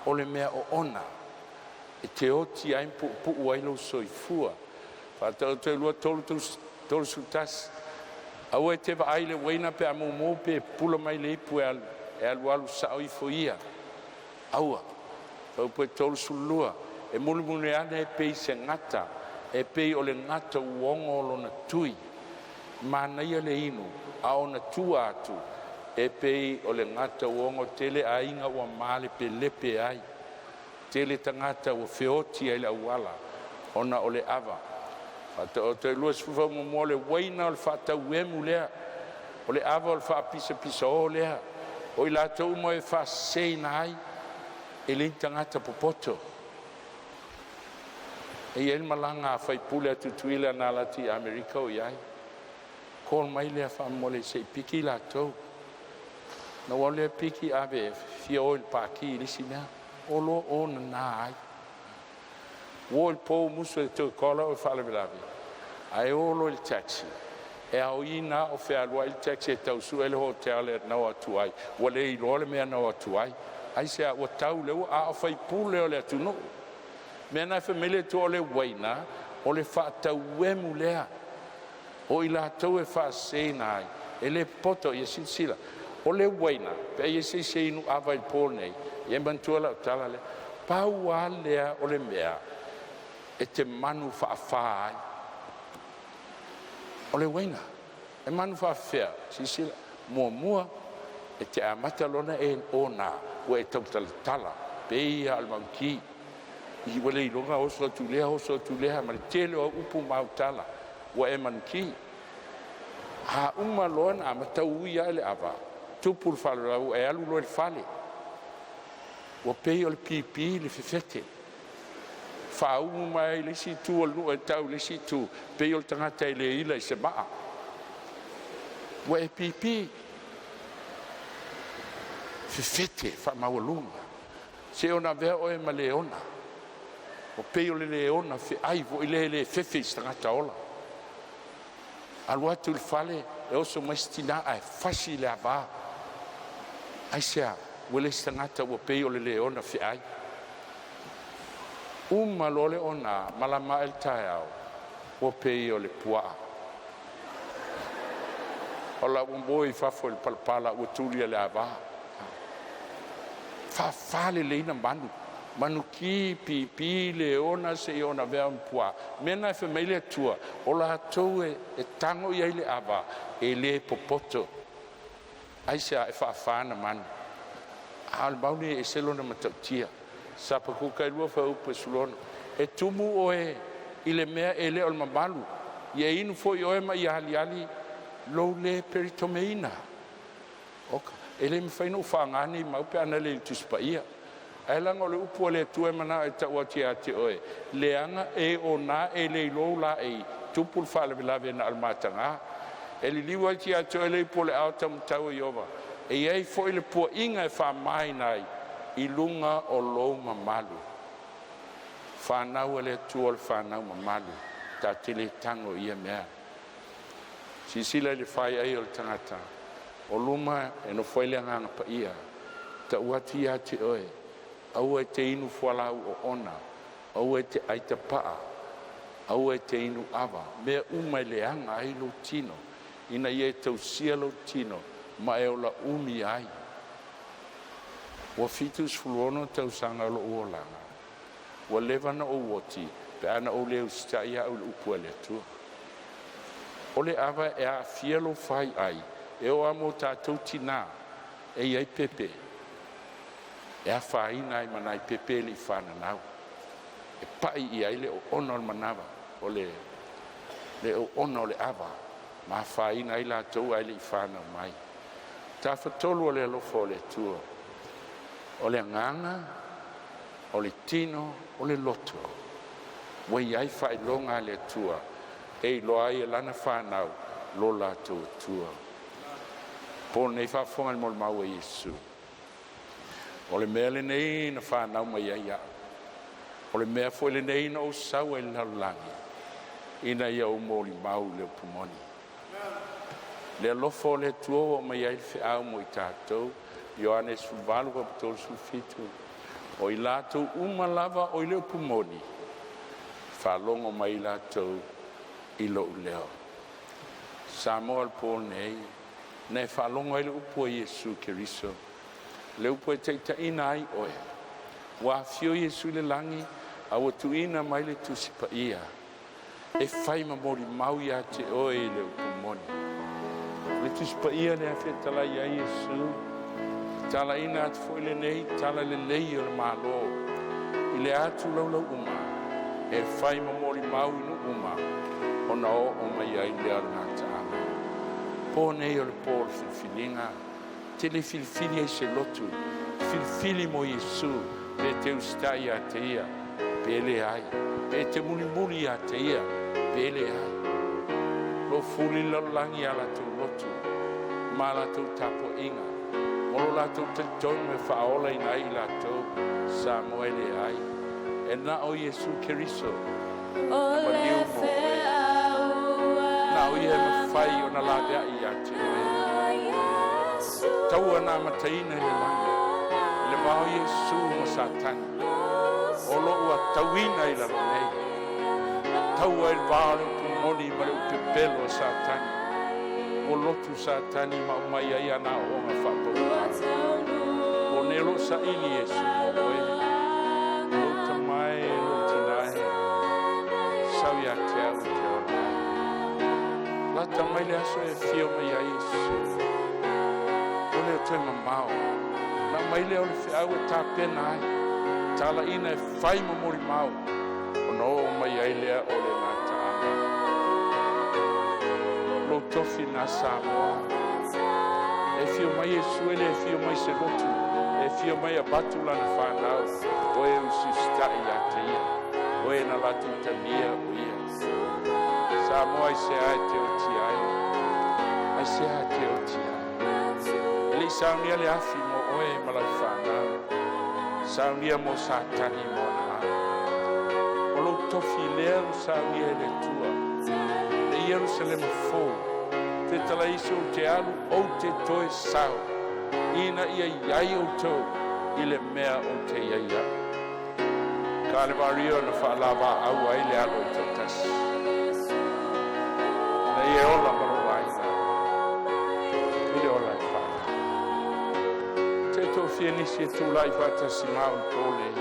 Speaker 2: o le mea oona, e te oti ai ma puupuu ai lou soifua. Faataoto e 2, 3, 31. Aua e te vaai i le uaina pe a mumu pe pupula mai le ipu e alualu sao ifo ia. Aua. Fuaiupu 32. E mulimuli ane pei se gata, e pei o le gata uogo lona tui. Manaia le inu, a o ona tua atu e pei o le gata uogo. Tele aiga ua malepelepe ai, tele tagata ua feoti ai i le auala ona o le ava. Faataoto e 20 faamuamua o le uaina o le faatauemu lea, o le ava o le faapisapisao lea. O i latou uma e faaseseina ai, e le ni tagata popoto. E i ai le malaga a faipule a Tutuila na alu atu i Amerika o i ai, call mai lea faamolemole se i piki latou. Na ou alu lea piki ave e fia o i le paki i le isi mea, o loa o nana ai. Ua o i le po musu e toe call au e faalavelave, ae o loa i le taxi e aoina a o fealuai le taxi e tau sue le hotel e na o atu ai, ua le iloa le mea na o atu ai. Aisea? Ua tau le ua, a o faipule o le atunuu. Mea na e fai mai le Atua o le uaina, o le faatauemu lea o i latou e faaseseina ai, e le popoto. Ia silasila, o le uaina, pe a i ai se isi e inu ava i le po lenei, ia e manatua lau tala lea. Pau lava lea o le mea e te manu faafa ai, o le uaina. E manu faafefea? Silasila, muamua e te amata loa ona e ona ua e tautalatala, pei lava o le manukī, ua le iloa ona oso atu i lea oso atu i lea, ma le tele o au upu ma au tala, ua e manukī. A uma loa ona amata ui ae le ava, tupu le faalavelave ua e alu loa i le fale, ua pei o le pipi le fefete, faaulu mai lava i le isi itu o le nuu e tau i le isi itu, pei o le tagata e le ila i se maa, ua e pipi, fefete faamaualuga seia avea oe ma leona. Ua pei o le leona feai foi lea e le fefe i se tagata ola. Alu atu i le fale e oso mai se tina ae fasi le ava. Aisea? Ua le o se tagata ua pei o le leona feai. Uma loa le ona, malama ae le taeao ua pei o le puaa. O la ua moe i fafo i le palapala ua tuli e le ava. Faafa lelei na manu, manukī pipi leona seia avea ma puaa. O le mea lena fai mai ai le Atua, o latou e tago i ai le ava e le popoto. Aisea? E faafa ona manu. A o le mauli e ese lona matautia. Hapakuka 2 fuaiupu 16. E tumu oe i le mea e le o le mamalu, ia inu foi oe ma ia aliali lou le peletomeina. Oka, e le mafai ona ou faaaogaina nei mau pe ana le i le Tusi Paia. Ae leaga o le upu a le Atua e manao e tau atu ia te oe, leaga e ona e le iloa ou laei, tupu le faalavelave na o le mataga. E liliu atu ia te oe le ipu o le aao taumatau e Ieova, e i ai foi le puaʻiga e faamamaina ai i luga o lou mamalu. Fanau a le Atua o le fanau mamalu, tatou te le tago i ia mea. Silasila i le faiai o le tagata, o luma e nofo ai le Agaga Paia, tau atu ia te oe, aua e te inu fualaau oona, aua e te ai tapaa, aua e te inu ava, mea uma e leaga ai lou tino, ina ia e tausia lou tino ma e ola umi ai. Ua 76 tausaga o lou olaga, ua leva ona ou oti pe ana ou le usitai au i le upu a le Atua. O le ava e aafia lou fai ai, e oo lava mo tatou tina e i ai pepe e afaina ai ma nai pepe e le i fananau, e pai i ai le oona o le manava o le oona o le ava ma afaina ai latou ae le i fanau mai. Tafatolu o le alofa o le Atua, o le agaga, o le tino, o le loto, ua i ai faailoga a le Atua e iloa ai e lana fanau lo latou Atua. Po nei faafofoga i le molimau a Iesu, o le mea lenei na fanau mai ai au, o le mea foi lenei na ou sau ai i le lalolagi, ina ia ou molimau i le upu moni. Le alofa o le Atua ua aumai ai le feau mo i tatou, Ioane 18:37, o i latou uma lava o i le upu moni, e faalogo mai i latou i lou leo. Samoa o le po nei, na e faalogo ai le upu a Iesu Keriso, le upu e taitaiina ai oe. Ua afio Iesu i le lagi a ua tuuina mai le Tusi Paia e fai ma molimau ia te oe i le upu moni. O le Tusi Paia lea e fetalai ai Iesu, tatalaina atu foi lenei talalelei o le Malo i le atu laulau uma e fai ma molimau i nuu uma ona oo mai ai lea o le gataaga. Po nei o le po o le filifiliga, te le filifili ai i se lotu, e filifili mo Iesu pe te usitai ia te ia pe leai, pe te mulimuli ia te ia pe leai. Lo fuli le lalolagi ia latou lotu ma latou tapuaiga ma lo latou talitonu e faaolaina ai i latou. Samoa e leai, e na o Iesu Keriso
Speaker 3: O
Speaker 2: na
Speaker 3: le
Speaker 2: maliu mo oe.
Speaker 3: feau
Speaker 2: Na o ia e mafai ona laveai ia te oe.
Speaker 3: a Iesu
Speaker 2: Taua na amataina i le lagi, I le va o Iesu ma Satani, o lo o ua tauina i lalo nei, taua i le va o le upu moni ma le upu pepelo a Satani. Ua lotu Satani ma aumai ai ana aoaoga faapauta. O nei o lo o saili Iesu mo oe, lou tama e, lou tina e, sau ia te au e te ola ai. Lata mai le aso e afio mai ai Iesu. Ua le o toe mamao. Na aumai lea o le feau e tapena ai, talaiina e fai ma molimau, ona oo mai ai lea o le gataaga. Lou tofi lena Samoa. E afio mai Iesu, e le afio mai se lotu, e afio mai avatu lana fanau, o e usiusitai ia te ia, o e na latou talia o ia. Samoa, aisea e te oti ai? Aisea e te oti ai? E le i saunia le afi mo oe ma lau fanau, saunia mo Satani ma ona alo. O lou tofi lea ua saunia e le Atua, le Ierusalema fou. Fetalai Iesu, ou te alu, ou te toe sau, ina ia i ai outou i le mea ou te i ai au. Kalevario na faalavaau ai le alo i toatasi, na ia ola ma lou aiga i le ola e faavae. Te toafia nisi e tulai faatasi ma au i le po lenei,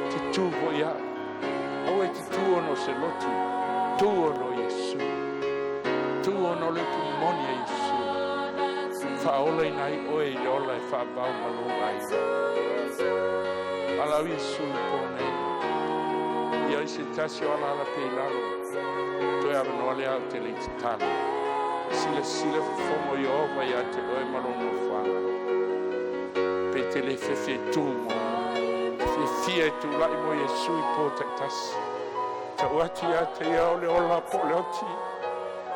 Speaker 2: te tu foi au. Aua e te tu ona o se lotu, tu ona o Iesu. Tu ona o le upu moni a Iesu. Faaolaina ai oe i le ola e faavau ma lou aiga. Valaau Iesu i le po nei. Ia i se tasi o alaala pea i lalo. Toe avanoa lea ou te le i tatalo. Silasila fofoga o Ieova ia te oe ma lou nofoaga. Pe te le fefe e tu mo oe. Fiafia e tulai mo Iesu i po taitasi. Tau atu ia te ia o le ola po o le oti.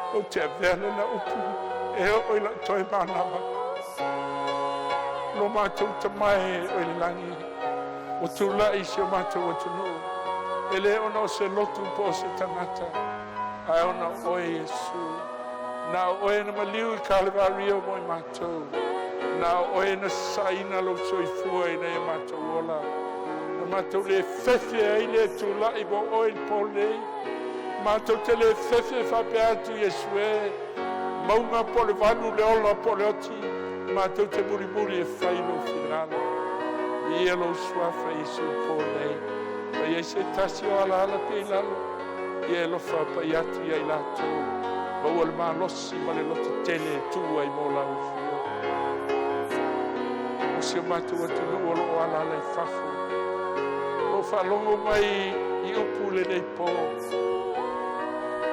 Speaker 2: Ou te avea lena upu e oo i lau toe manava. Lo matou Tama e o i le lagi, ua tulai si o matou atunuu, e le ona o se lotu po o se tagata, ae ona o oe Iesu. Na o oe na maliu i Kalevario mo i matou. Na o oe na saina lou soifua ina ia matou ola. Na matou le fefe ai le tulai mo oe i le po lenei. Matou te le fefe faapea atu Iesu e. Mauga po o le valu, le ola po o le oti, matou te mulimuli e fai lou finagalo. Ia lou suafa Iesu i le po nei. Pa i ai se tasi o alaala pea i lalo, ia e alofa pai atu ia i latou. Maua le malosi ma le loto tele e tu ai mo lau afio. O si o matou atunuu o lo o alaala i fafo, o lo o faalogo mai i upu lenei po.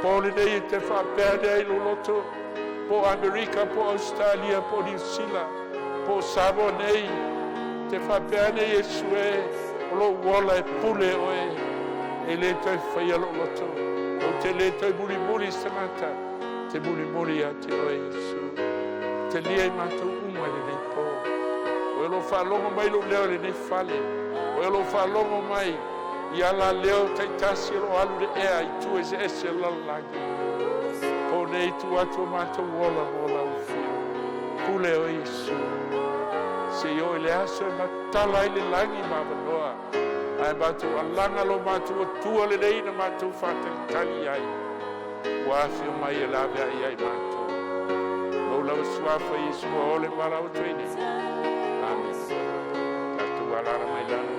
Speaker 2: Po lenei e te faapea ane ai lou loto, po o Amerika, po o Australia, po o Niu Sila, po o Samoa nei, te faapea ane Iesu e, o lou ola e pule oe, e le toe faia lou loto. Ou te le toe mulimuli i se tagata, te mulimuli ia te oe Iesu. Talia i matou uma i lenei po. O e o lo o faalogo mai lou leo i lenei fale, o e o lo o faalogo mai i ala leo taitasi o lo o alu i le ea i tua eseese o le lalolagi. Po nei tuu atu o matou ola mo lau afio. Pule oe Iesu. Seia oo i le aso e matala ai le lagi ma avanoa, ae matou alaga lo matou Atua lelei na matou faatalitali ai. Ua afio mai e laveai ai matou. Lou lava suafa Iesu ua ole valaau atu ai nei. Amene. Tatou alaala mai lalo.